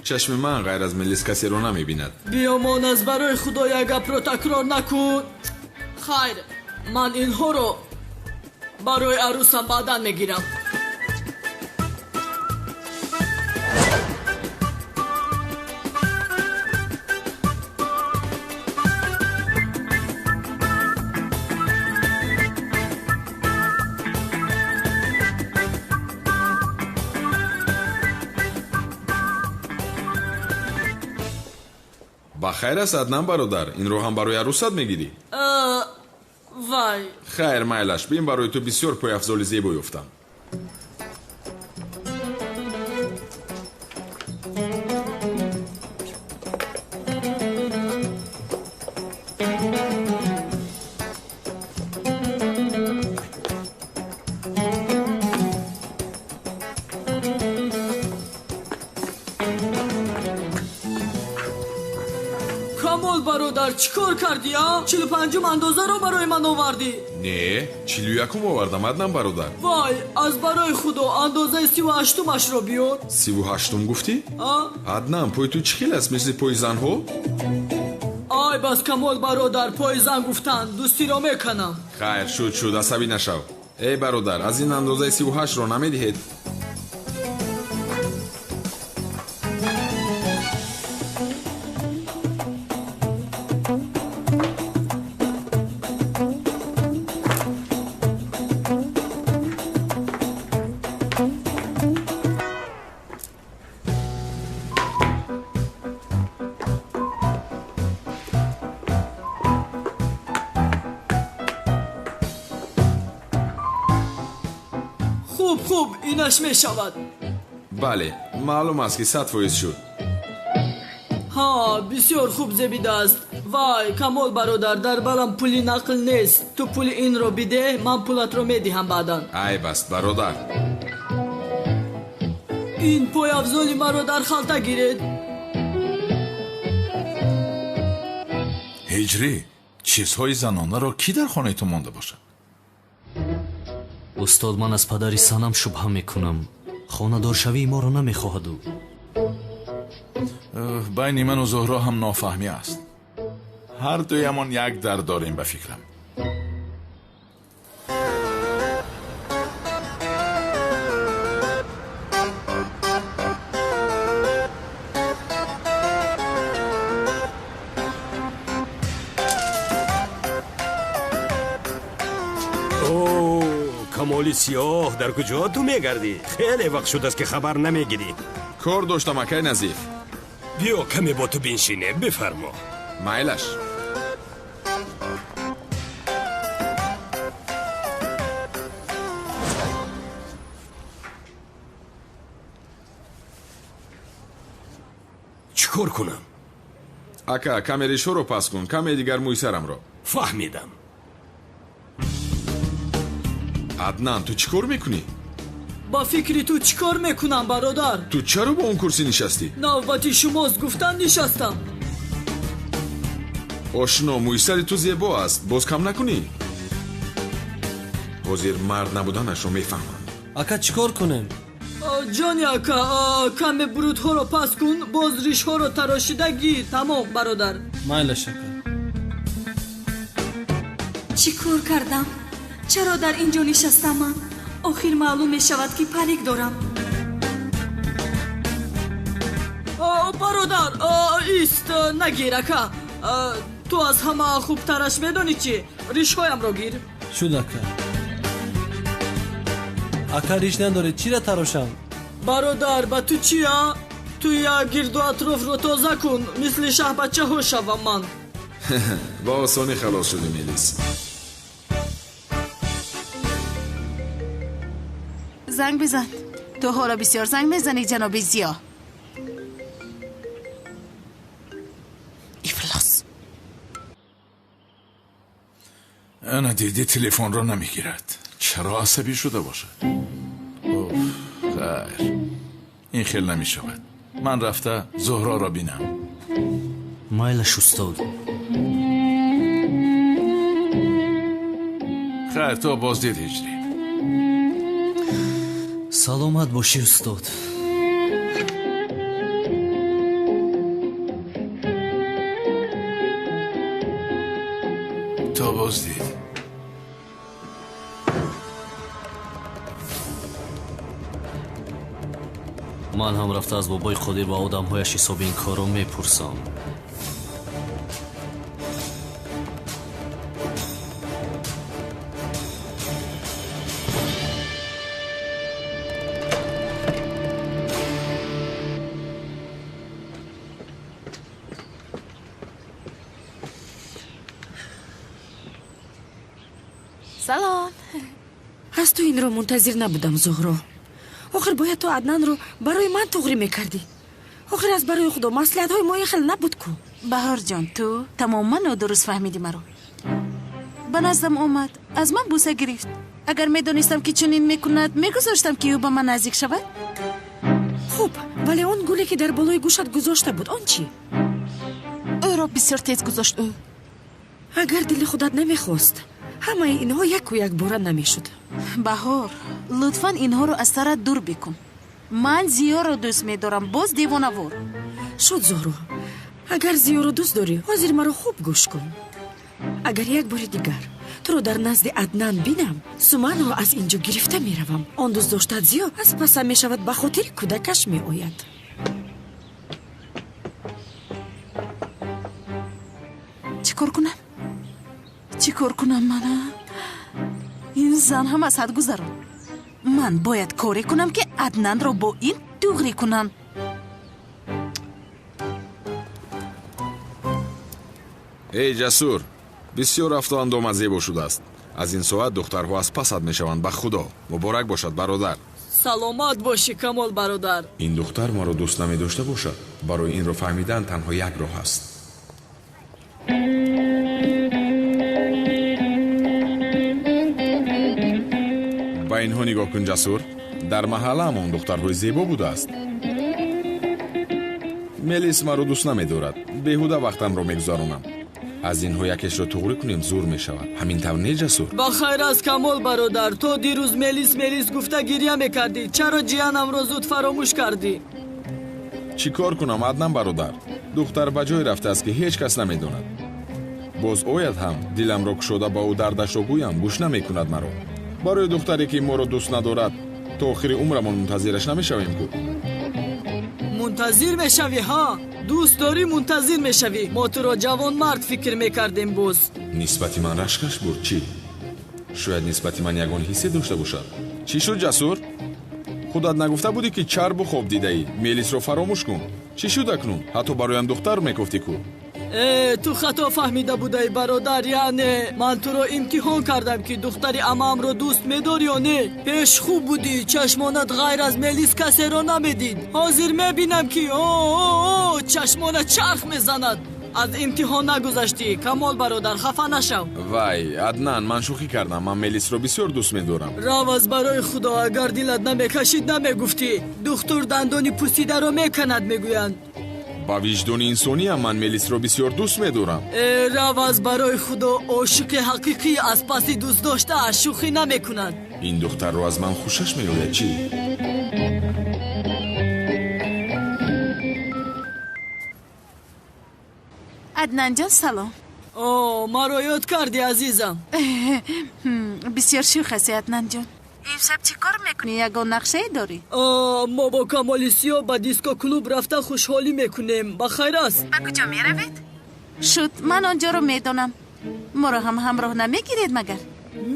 чашми ман ғайр аз Мелис касеро намебинад. Биёмон, аз барои Худо як гапро такрор накун. Хайр, ман инҳоро барои арӯсам баъдан мегирам. Ба хайр аст, Аднан бародар, инро ҳам барои арӯсат мегирӣ? Вай. Хайр, майлаш, бин, барои ту бисёр пойафзоли зебо ёфтам. Камол бародар, Бародар, чӣ кор кардӣ, а? 45-ум андозаро барои ман овардӣ? Не, 41-ум овардам, Аднан бародар. Вай, аз барои худо андозаи 38-умашро биёр. 38-ум гуфтӣ? А? Аднан, пои ту чӣ хел аст, мисли пои занҳо? Ай бас, Камол бародар, пои зан гуфтанд, дӯстиро меканам. Хайр, шуд, шуд, асабӣ нашав. Эй бародар, аз ин андозаи 38-ро намедиҳед? Хуб, хуб, инаш мешавад. Бале, маълум аст, ки 100% шуд. Ҳа, бисёр хуб зебидааст. Вай, Камол бародар, дар балам пули нақл нест. Ту пули инро бидеҳ, ман пулатро медиҳам баъдан. Айб аст, бародар. Ин пойафзоли маро дар халта гиред. Ҳиҷрӣ, чизҳои занонаро кӣ дар хонаи ту монда бошад? Устод, ман аз падари Санам шубҳа мекунам. Хонадоршавии моро намехоҳад ӯ. Байни ману Зуҳро ҳам нофаҳмӣ аст. Ҳар дуямон як дард дорем ба фикрам. Камоли сиёҳ, дар куҷо ту мегардӣ? Хеле вақт шудааст, ки хабар намегирӣ. Кор доштам, акай Назиф. Биё, каме бо ту биншинем, бифармо. Майлаш. Чӣ кор кунам? Ака, каме ришҳоро паст кун, каме дигар мӯи сарамро. Фаҳмидам. Аднан, ту чӣ кор мекунӣ? Ба фикри ту чӣ кор мекунам, бародар? Ту чаро ба он курсӣ нишастӣ? Навбати шумост гуфтан нишастам. Ошно, мӯи сари ту зебо аст, боз кам накунӣ? Ҳозир мард набуданашро мефаҳмам. Ака, чӣ кор кунем? Ҷони ака, каме бурудҳоро паст кун, боз ришҳоро тарошида гир. Тамом, бародар. Майлаш, ака. Чӣ кор кардам? Чаро дар ин ҷо нишастам ман? Охир маълум мешавад, ки парик дорам. Бародар, ист, нагир, ака. Ту аз ҳама хубтараш медонӣ чӣ? Ришҳоямро гир. Шуд, ака. Ака, риш надоред, чира тарошам? Бародар, ба ту чи, а? Ту як гирду атрофро тоза кун, мисли шаҳбачаҳо шавам ман. Ба осонӣ халос шудӣ, Мелис. Занг бизан. Ту ҳоло бисёр занг мезанӣ, ҷаноби Зиё. Ифлос. Ана дидӣ, телефонро намегирад. Чаро асабӣ шуда бошад? Оф, хайр, ин хел намешавад. Ман рафта Зуҳроро бинам. Майлаш, устод. Хайр, то боздид, Ҳиҷрӣ. Саломат бошӣ, устод. То боздид. Ман ҳам рафта аз бобои Қодир ва одамҳояш ҳисоби ин корро мепурсам. Салом. Аз ту инро мунтазир набудам, Зуҳро. Охир бояд ту Аднанро барои ман туғрӣ мекардӣ. Охир аз барои худо маслиҳатҳои мо ин хел набуд ку. Баҳорҷон, ту тамоман нодуруст фаҳмидӣ маро. Ба наздам омад, аз ман буса гирифт. Агар медонистам, ки чунин мекунад, мегузоштам, ки ӯ ба ман наздик шавад? Хуб, вале он гуле, ки дар болои гӯшат гузошта буд, он чӣ? Ӯ Пойро бисёр тез гузошт ӯ. Агар дили худат намехост, ҳамаи инҳо яку якбора намешуд. Баҳор, лутфан инҳоро аз сарат дур бикун. Ман Зиёро дӯст медорам, боз девонавор. Шуд, Зуҳро, агар Зиёро дӯст дорӣ, ҳозир маро хуб гӯш кун. Агар як бори дигар туро дар назди Аднан бинам, Суманро аз ин ҷо гирифта меравам. Он дӯстдоштаат Зиё аз пасам мешавад, ба хотири кӯдакаш меояд. Чӣ кор кунам? Чӣ кор кунам мана? Ин зан ҳам аз ҳад гузарон. Ман бояд коре кунам, ки Аднанро бо ин дуғрӣ кунам. Эй Ҷасур, бисёр рафту андома зебо шудааст. Аз ин соат духтарҳо аз пасат мешаванд, ба Худо. Муборак бошад, бародар. Саломат бошӣ, Камол бародар. Ин духтар маро дӯст намедошта бошад. Барои инро фаҳмидан танҳо як роҳ аст. Ба инҳо нигоҳ кун, Ҷасур. Дар маҳаллаамон духтарҳои зебо будааст. Мелис маро дӯст намедорад. Беҳуда вақтамро мегузаронам. Аз инҳо якешро туғрӣ кунем, зур мешавад. Ҳамин тавр не, Ҷасур? Ба хайр аст, Камол бародар. То дирӯз Мелис Мелис гуфта гирья мекардӣ. Чаро ҷиянамро зуд фаромӯш кардӣ? Чӣ кор кунам, Аднан бародар? Духтар ба ҷое рафтааст, ки ҳеҷ кас намедонад. Боз ояд ҳам, диламро кушода ба ӯ дардашро гӯям, гӯш намекунад маро. Барои духтаре, ки моро дӯст надорад, то охири умрамон мунтазираш намешавем ку. Мунтазир мешавӣ, ҳа? Дӯст дорӣ, мунтазир мешавӣ. Мо туро ҷавонмард фикр мекардем боз. Нисбати ман рашкаш бурд, чӣ? Шояд нисбати ман ягон ҳиссе дошта бошад. Чӣ шуд, Ҷасур? Худат нагуфта будӣ, ки чарбу хоб дидаӣ? Мелисро фаромӯш кун. Чӣ шуд акнун? Ҳатто бароям духтар мекофтӣ ку. Э, ту хато фаҳмида будаӣ, бародар. Яъне ман туро имтиҳон кардам, ки духтари амаамро дӯст медор ё не. Пеш хуб будӣ, чашмонат ғайр аз Мелис касеро намедид. Ҳозир мебинам, ки о чашмонат чарх мезанад. Аз имтиҳон нагузаштӣ, Камол бародар, хафа нашав. Вай, Аднан, ман шӯхӣ кардам. Ман Мелисро бисёр дӯст медорам. Рав аз барои Худо, агар дилат намекашид, намегуфтӣ. Духтур дандони пусидаро меканад, мегӯянд. Ба виҷдони инсониам ман Мелисро бисёр дӯст медорам. Э, рав аз барои Худо, ошиқи ҳақиқӣ аз паси дӯстдоштааш шӯхӣ намекунад. Ин духтарро аз ман хушаш меояд, чӣ? Аднанҷон, салом. О, маро ёд кардӣ, азизам. Бисёр шӯх ҳастӣ, Аднанҷон. Имшаб чӣ кор мекунӣ? Ягон нақшае дорӣ? Мо бо Камоли Сиё ба диско-клуб рафта хушҳолӣ мекунем. Ба хайр аст. Ба куҷо меравед? Шуд, ман он ҷоро медонам. Моро ҳам ҳамроҳ намегиред магар?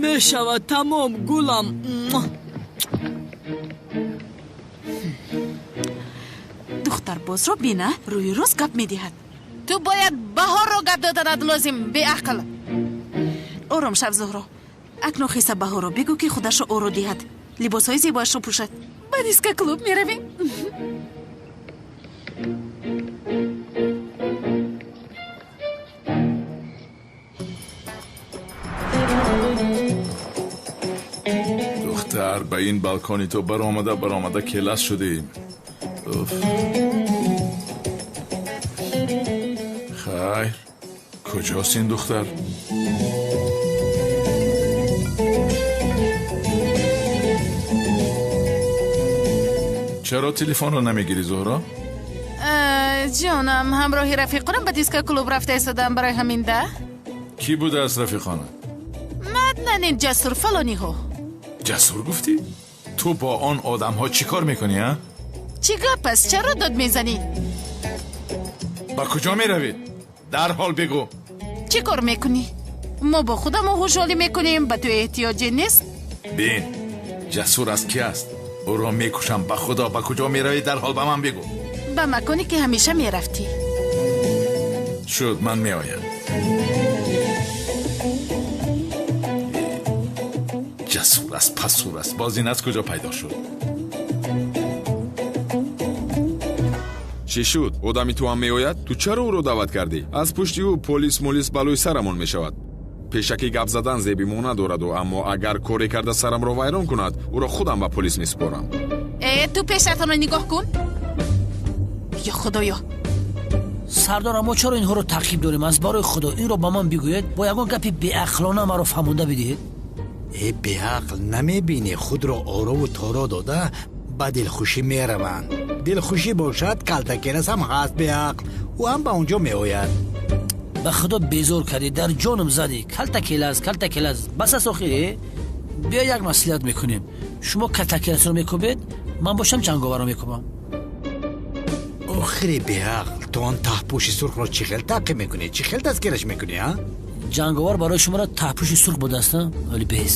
Мешавад, тамом, гулам. Духтарбозро бина, рӯи рост гап медиҳад. Ту бояд Баҳорро гап доданат лозим, беақл. Ором шав, Зуҳро. Акнун хиса Баҳорро бигӯ, ки худашро оро диҳад, либосҳои зебоашро пӯшад. Ба диска клуб меравем. Духтар, ба ин балкони ту баромада баромада келас шудем. Уф. Хайр, куҷост ин духтар? Чаро телефонро намегирӣ, Зуҳро? Ҷонам, ҳамроҳи рафиқонам ба диска клуб рафта истодам, барои ҳамин да. Кӣ будааст рафиқона? Маднанин, Ҷасур, фалониҳо. Ҷасур гуфтӣ? Ту бо он одамҳо чӣ кор мекунӣ, а? Чӣ гап аст? Чаро дод мезанӣ? Ба куҷо меравед? Дарҳол бигӯ. Чӣ кор мекунӣ? Мо бо худамо ҳушҳолӣ мекунем, ба ту эҳтиёҷе нест. Бин, Ҷасур аз ки аст? Ӯро мекушам, ба Худо. Ба куҷо меравӣ? Дарҳол ба ман бигӯ. Ба маконе, ки ҳамеша мерафтӣ. Шуд, ман меоям. Ҷасур аст, пасур аст. Боз ин аз куҷо пайдо шуд? Чӣ шуд? Одами ту ҳам меояд? Ту чаро ӯро даъват кардӣ? Аз пушти ӯ полис молис балои сарамон мешавад. Пешакӣ гап задан зеби мо надораду, аммо агар коре карда сарамро вайрон кунад, ӯро худам ба полис месупорам. Э, ту пешатонро нигоҳ кун. Ё Худоё, Сардор, мо чаро инҳоро таъқиб дорем? Аз барои Худо инро ба ман бигӯед, бо ягон гапи беақлона маро фаҳмонда бидиҳед. Э беақл, намебинӣ худро орову торо дода ба дилхушӣ мераванд. Дилхушӣ бошад, калтакелас ҳам ҳаст беақл, ӯ ҳам ба он ҷо меояд. Ба Худо безор кардӣ, дар ҷонам задӣ. Калтакелас, калтакелас, бас аст охир. Биё як маслиҳат мекунем. Шумо калтакеласро мекӯбед, ман бошам ҷанговарро мекӯбам. Охири беақл, ту он таҳпӯши сурхро чӣ хел таъқиб мекунӣ? Чӣ хел дастгираш мекунӣ, а? Ҷанговар барои шуморо таҳпӯши сурх будааст, вале бес.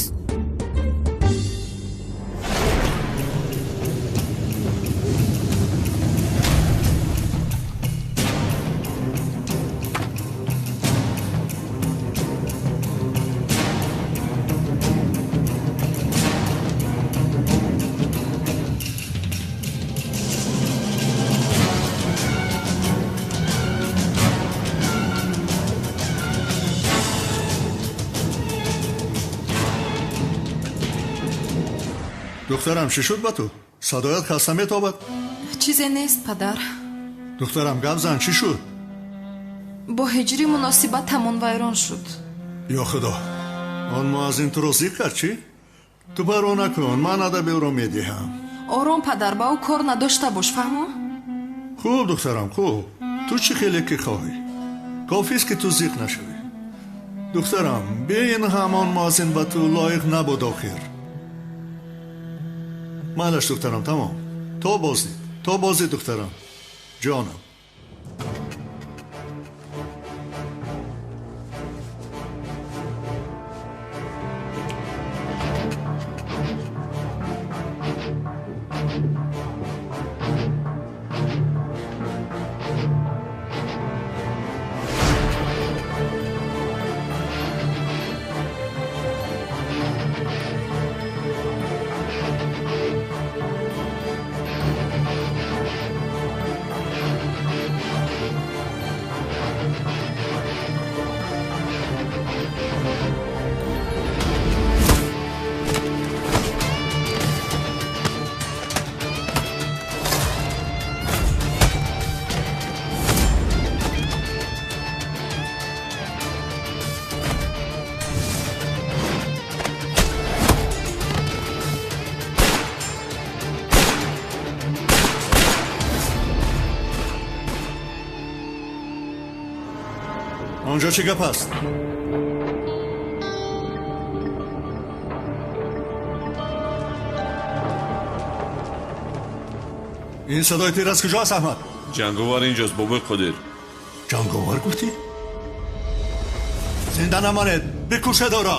Духтарам, чӣ шуд ба ту? Садоят хаста метобад? Чизе нест, падар. Духтарам, гап зан, чӣ шуд? Бо ҳиҷрӣ муносибатамон вайрон шуд. Ё Худо, он муаззин туро зиқ кард, чӣ? Ту парво накун, ман адаби ӯро медиҳам. Ором, падар, ба ӯ кор надошта бош, фаҳмо? Хуб, духтарам, хуб. Ту чӣ хеле ки хоҳӣ. Кофист ки ту зиқ нашавӣ. Духтарам, бе ин ҳамон муаззин ба ту лоиқ набуд охир. Майлаш, духтарам, тамом. То боздид, то боздид, духтарам. Ҷонам. Онҷо чӣ гап аст? Ин садои тир аз куҷо аст, Аҳмад? Ҷанговар инҷост, бобои Қодир. Ҷанговар гуфтӣ? Зинда намонед, бикушед ӯро!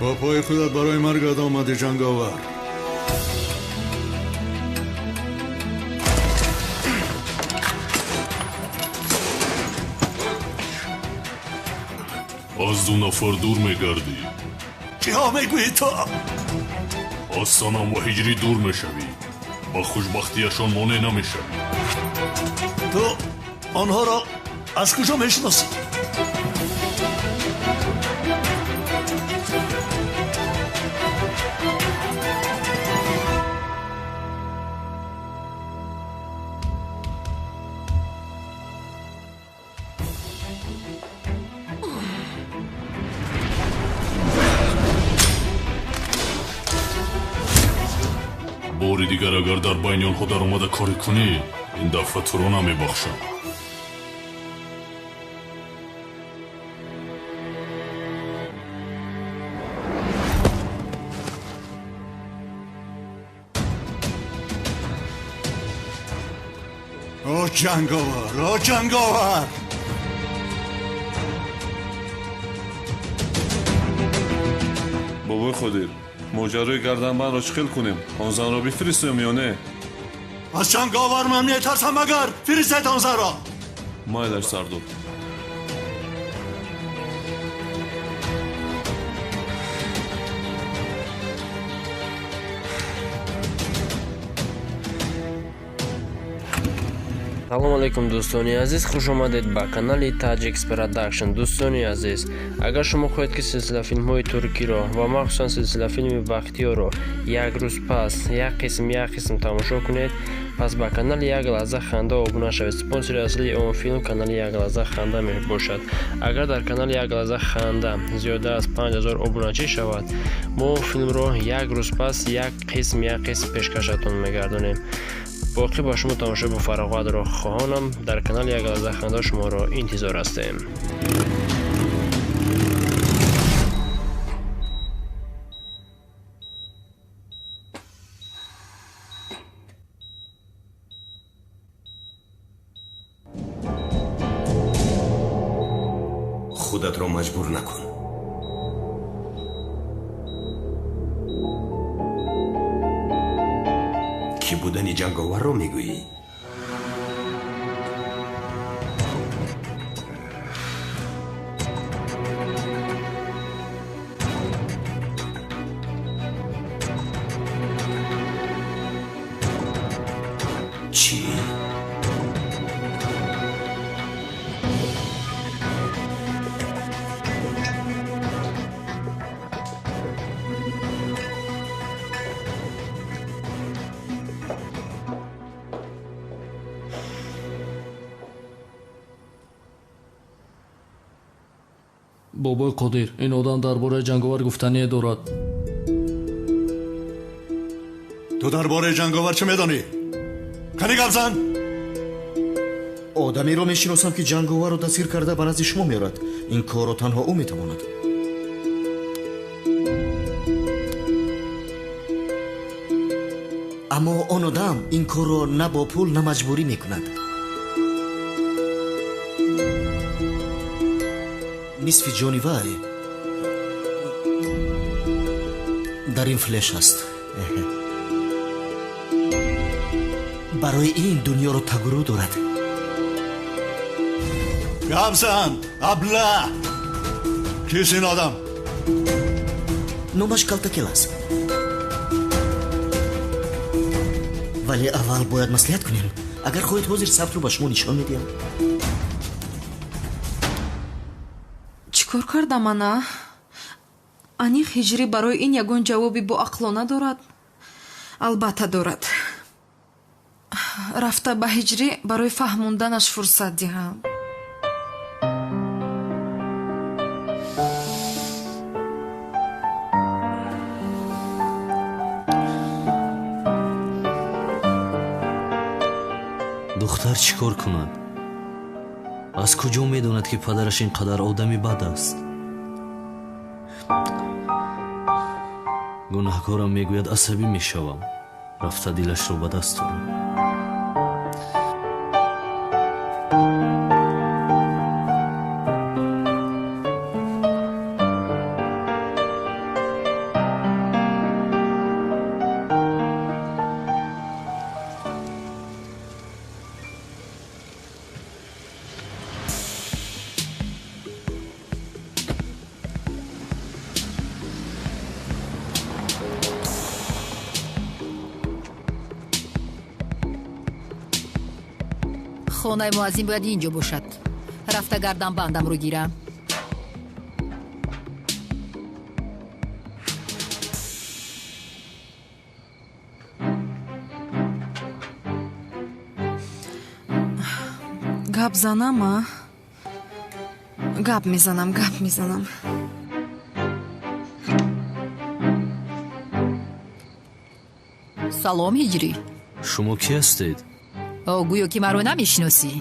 Бо пои худат барои маргат омадӣ, ҷанговар. Аз ду нафар дур мегардӣ. Чиҳо мегӯӣ ту? Аз Санам ва Ҳиҷрӣ дур мешавӣ. Ба хушбахтиашон монеъ намешавӣ. Ту онҳоро аз куҷо мешиносӣ? Бори дигар агар дар байни онҳо даромада корӣ кунӣ, ин дафъа туро намебахшам. О ҷанговар, о ҷанговар! Бобои Қодир, моҷарои гарданбандро чӣ хел кунем? Он занро бифиристем ё не? Аз ҷанговар ман метарсам, магар фиристед он занро. Майлаш, сардор. Салом алейкум, дӯстони азиз, хуш омадед ба канали Tajix Production. Дӯстони азиз, агар шумо хоҳед, ки силсилафилмҳои туркиро ва махсусан силсилафилми Бахтиёрро як рӯз пас як қисм як қисм тамошо кунед, пас ба канали Як лаҳза ханда обуна шавед. Спонсори аслии он филм канали Як лаҳза ханда мебошад. Агар дар канали Як лаҳза ханда зиёда аз 5000 обуначӣ шавад, мо филмро як рӯз пас як қисм як қисм пешкашатон мегардонем. Боқӣ ба шумо тамошои бофароғатро хоҳонам. Дар канали Як лаҳза ханда шуморо интизор ҳастем. Худатро маҷбур накун. Кӣ будани ҷанговарро мегӯӣ? Чӣ? Бобои Қодир, ин одам дар бораи ҷанговар гуфтание дорад. Ту дар бораи ҷанговар чӣ медонӣ? Кани гап зан! Одамеро мешиносам, ки ҷанговарро дастгир карда ба назди шумо меорад. Ин корро танҳо ӯ метавонад. Аммо он одам ин корро на бо пул, на маҷбурӣ мекунад. Нисфи ҷони вай дар ин флеш аст. Барои ин дунёро тагурӯ дорад. Гап зан, абла! Кист ин одам? Номаш Калтакелас. Вале аввал бояд маслиҳат кунем. Агар хоҳед, ҳозир сабтро ба шумо нишон медиҳам. Чӣ кор кардам ана? Аниқ Ҳиҷрӣ барои ин ягон ҷавоби боақлона дорад? Албатта дорад. Рафта ба Ҳиҷрӣ барои фаҳмонданаш фурсат диҳам. Духтар чӣ кор кунад? Аз куҷо медонад, ки падараш ин қадар одами бад аст? Гунаҳкорам мегӯяд, асабӣ мешавам. Рафта дилашро ба даст орам. Хонаи муаззин бояд ин ҷо бошад. Рафта гарданбандамро гирам. Гап занам, а? Гап мезанам, гап мезанам. Салом, Ҳиҷрӣ. Шумо кӣ ҳастед? О, гӯё ки маро намешиносӣ.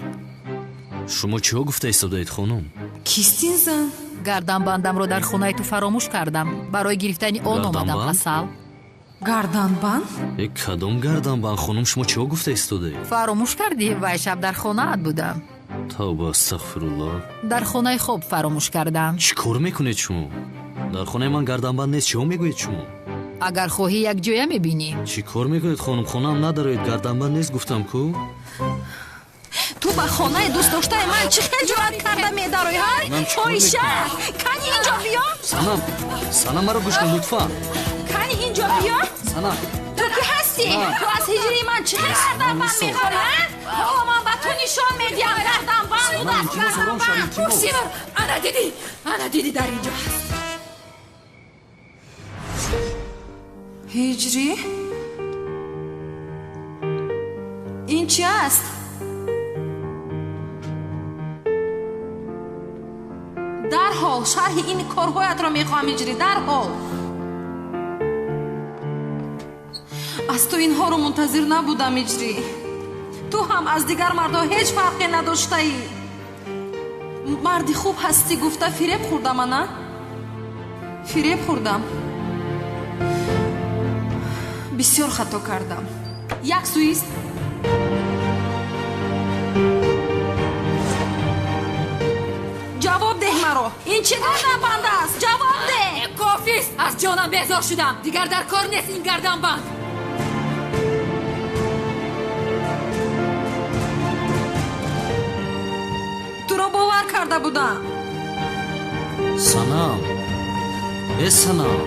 Шумо чиҳо гуфта истодаед, хонум? Кист ин зан? Гарданбандамро дар хонаи ту фаромӯш кардам. Барои гирифтани он омадам, асал. Гарданбанд? Э, кадом гарданбанд, хонум? Шумо чиҳо гуфта истодаед? Фаромӯш кардӣ? Вай шаб дар хонаат будам. Тавба, астағфируллоҳ. Дар хонаи хоб фаромӯш кардам. Чӣ кор мекунед шумо? Дар хонаи ман гарданбанд нест, чиҳо мегӯед шумо? Агар хоҳӣ, якҷоя мебинӣ. Чӣ кор мекунед, хонум? Хонаам надароед, гарданбанд нест, гуфтам ку. Ту ба хонаи дӯстдоштаи ман чӣ хел ҷуръат карда медароӣ, ҳа? Оиша, кани инҷо биё. Санам, Санам, маро гӯш кун, лутфан. Кани инҷо биё. Санам. Ту кӣ ҳастӣ? Ту аз ҳиҷрии ман чӣ хел гарданбанд мехоҳӣ, ҳа? Ҳоло ман ба ту нишон медиҳам, гарданбанд будааст, гарданбанд. Симур, ана дидӣ, ана дидӣ, дар инҷо ҳаст. Ҳиҷрӣ, ин чи аст? Дарҳол шарҳи ин корҳоятро мехоҳам, Ҳиҷрӣ, дарҳол. Аз ту инҳоро мунтазир набудам, Ҳиҷрӣ. Ту ҳам аз дигар мардҳо ҳеҷ фарқе надоштаӣ. Марди хуб ҳастӣ гуфта фиреб хӯрдам, ана? Фиреб хӯрдам. Бисёр хато кардам. Як суист. Ҷавоб деҳ маро. Ин чӣ гарданбанд аст? Ҷавоб деҳ. Кофист, аз ҷонам безор шудам. Дигар дар кор нест ин гарданбанд. Туро бовар карда будам. Санам, э Санам.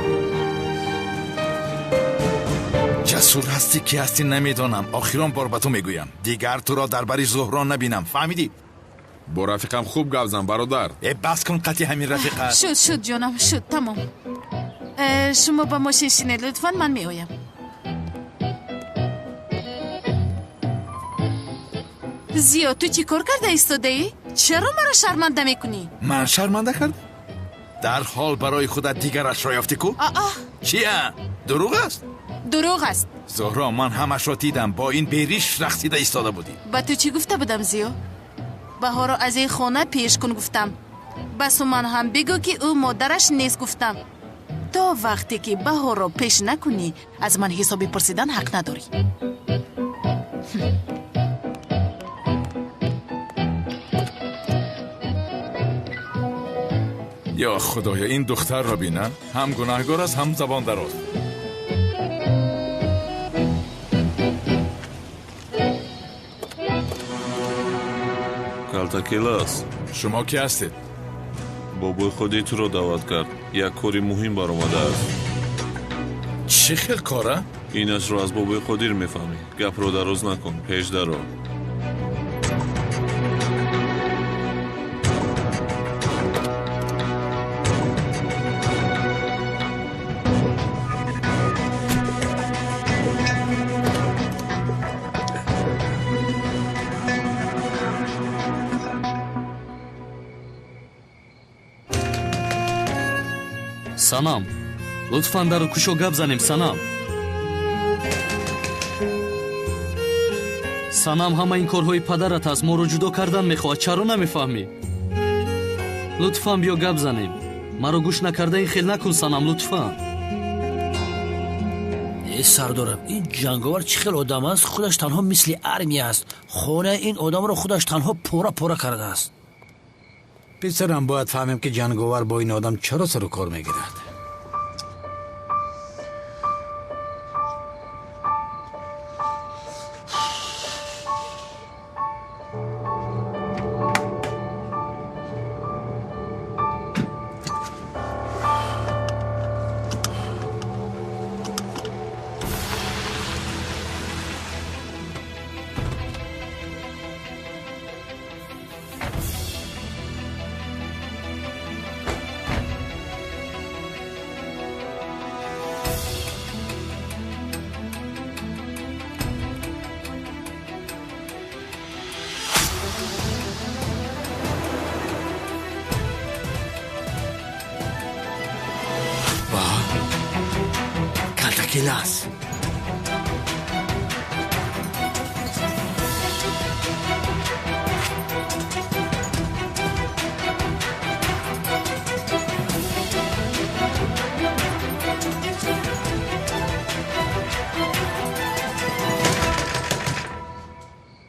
Ҷасур ҳастӣ, ки ҳастӣ намедонам. Охирон бор ба ту мегӯям, дигар туро дар бари Зуҳро набинам, фаҳмидӣ? Бо рафиқам хуб гап зан, бародар. Э, бас кун қатъи ҳамин рафиқа. Шуд, шуд, ҷонам, шуд, тамом. Шумо ба мошин шинед, лутфан, ман меоям. Зиё, ту чӣ кор карда истодаӣ? Чаро маро шарманда мекунӣ? Ман шарманда кардам? Дарҳол барои худат дигарашро ёфтӣ ку? Аа. Чия? Дурӯғ аст? Дурӯғ аст. Зуҳро, ман ҳамашро дидам, бо ин бериш рақсида истода будӣ. Ба ту чӣ гуфта будам, Зиё? Баҳорро аз ин хона пеш кун гуфтам. Ба Суман ҳам бигӯ, ки ӯ модараш нест гуфтам. То вақте ки Баҳорро пеш накунӣ, аз ман ҳисоби пурсидан ҳақ надорӣ. Ё худоё, ин духтарро бина, ҳам гунаҳгор аст, ҳам забон дароз. Калтакелас. Шумо кӣ ҳастед? Бобои худи туро даъват кард. Як кори муҳим баромадааст. Чӣ хел кора? Инашро аз бобои Қодир мефаҳмӣ. Гапро дароз накун, пеш даро. Санам, лутфан дару кушо, гап занем, Санам. Санам, ҳама ин корҳои падарат аст, моро ҷудо кардан мехоҳад, чаро намефаҳмӣ? Лутфан биё гап занем. Маро гӯш накарда ин хел накун, Санам, лутфан. Э, сардорам, ин ҷанговар чӣ хел одам аст? Худаш танҳо мисли армия аст. Хонаи ин одамро худаш танҳо пора пора кардааст. Писарам, бояд фаҳмем, ки ҷанговар бо ин одам чаро сару кор мегирад. Келас.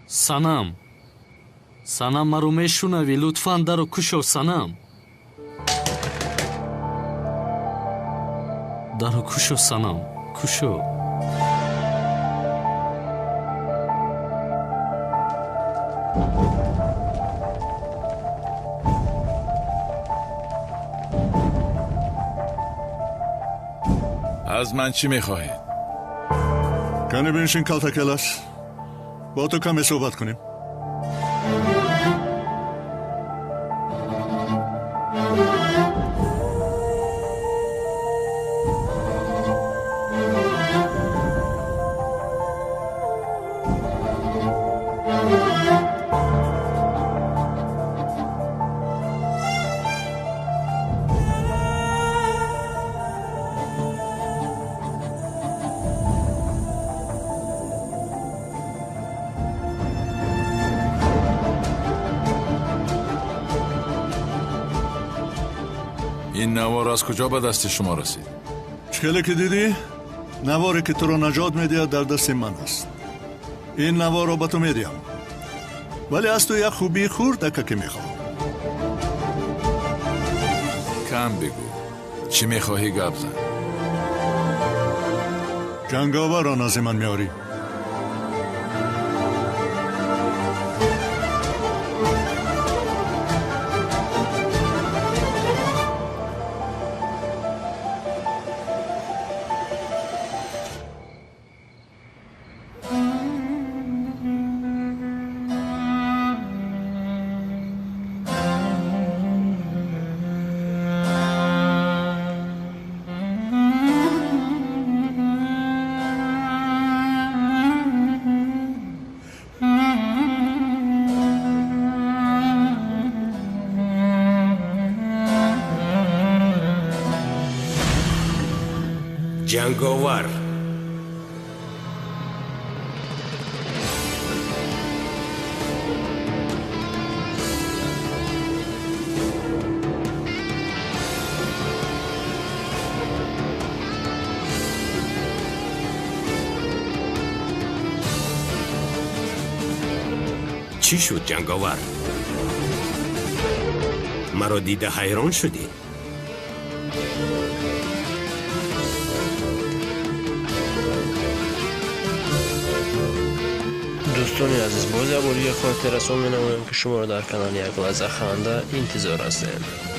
Санам, Санам, маро мешунавӣ? Лутфан даро кушо, Санам. Даро кушо, Санам, кушо. Аз ман чӣ мехоҳед? Кане биншин, Калтакелас, бо ту каме суҳбат кунем. Ин навор аз куҷо ба дасти шумо расид? Чӣ хеле ки дидӣ, наворе ки туро наҷот медиҳад дар дасти ман аст. Ин наворро ба ту медиҳам, вале аз ту як хубии хурдака ки мехоҳам. Кам бигӯ, чӣ мехоҳӣ гап зан. Ҷанговарро назди ман меорӣ. Ҷанговар. Чӣ шуд, ҷанговар? Маро дида ҳайрон шудӣ? Дӯстони азиз, боз як бор дига хотиррасон менамоем, ки шуморо дар канали Як лаҳза ханда интизор ҳастем.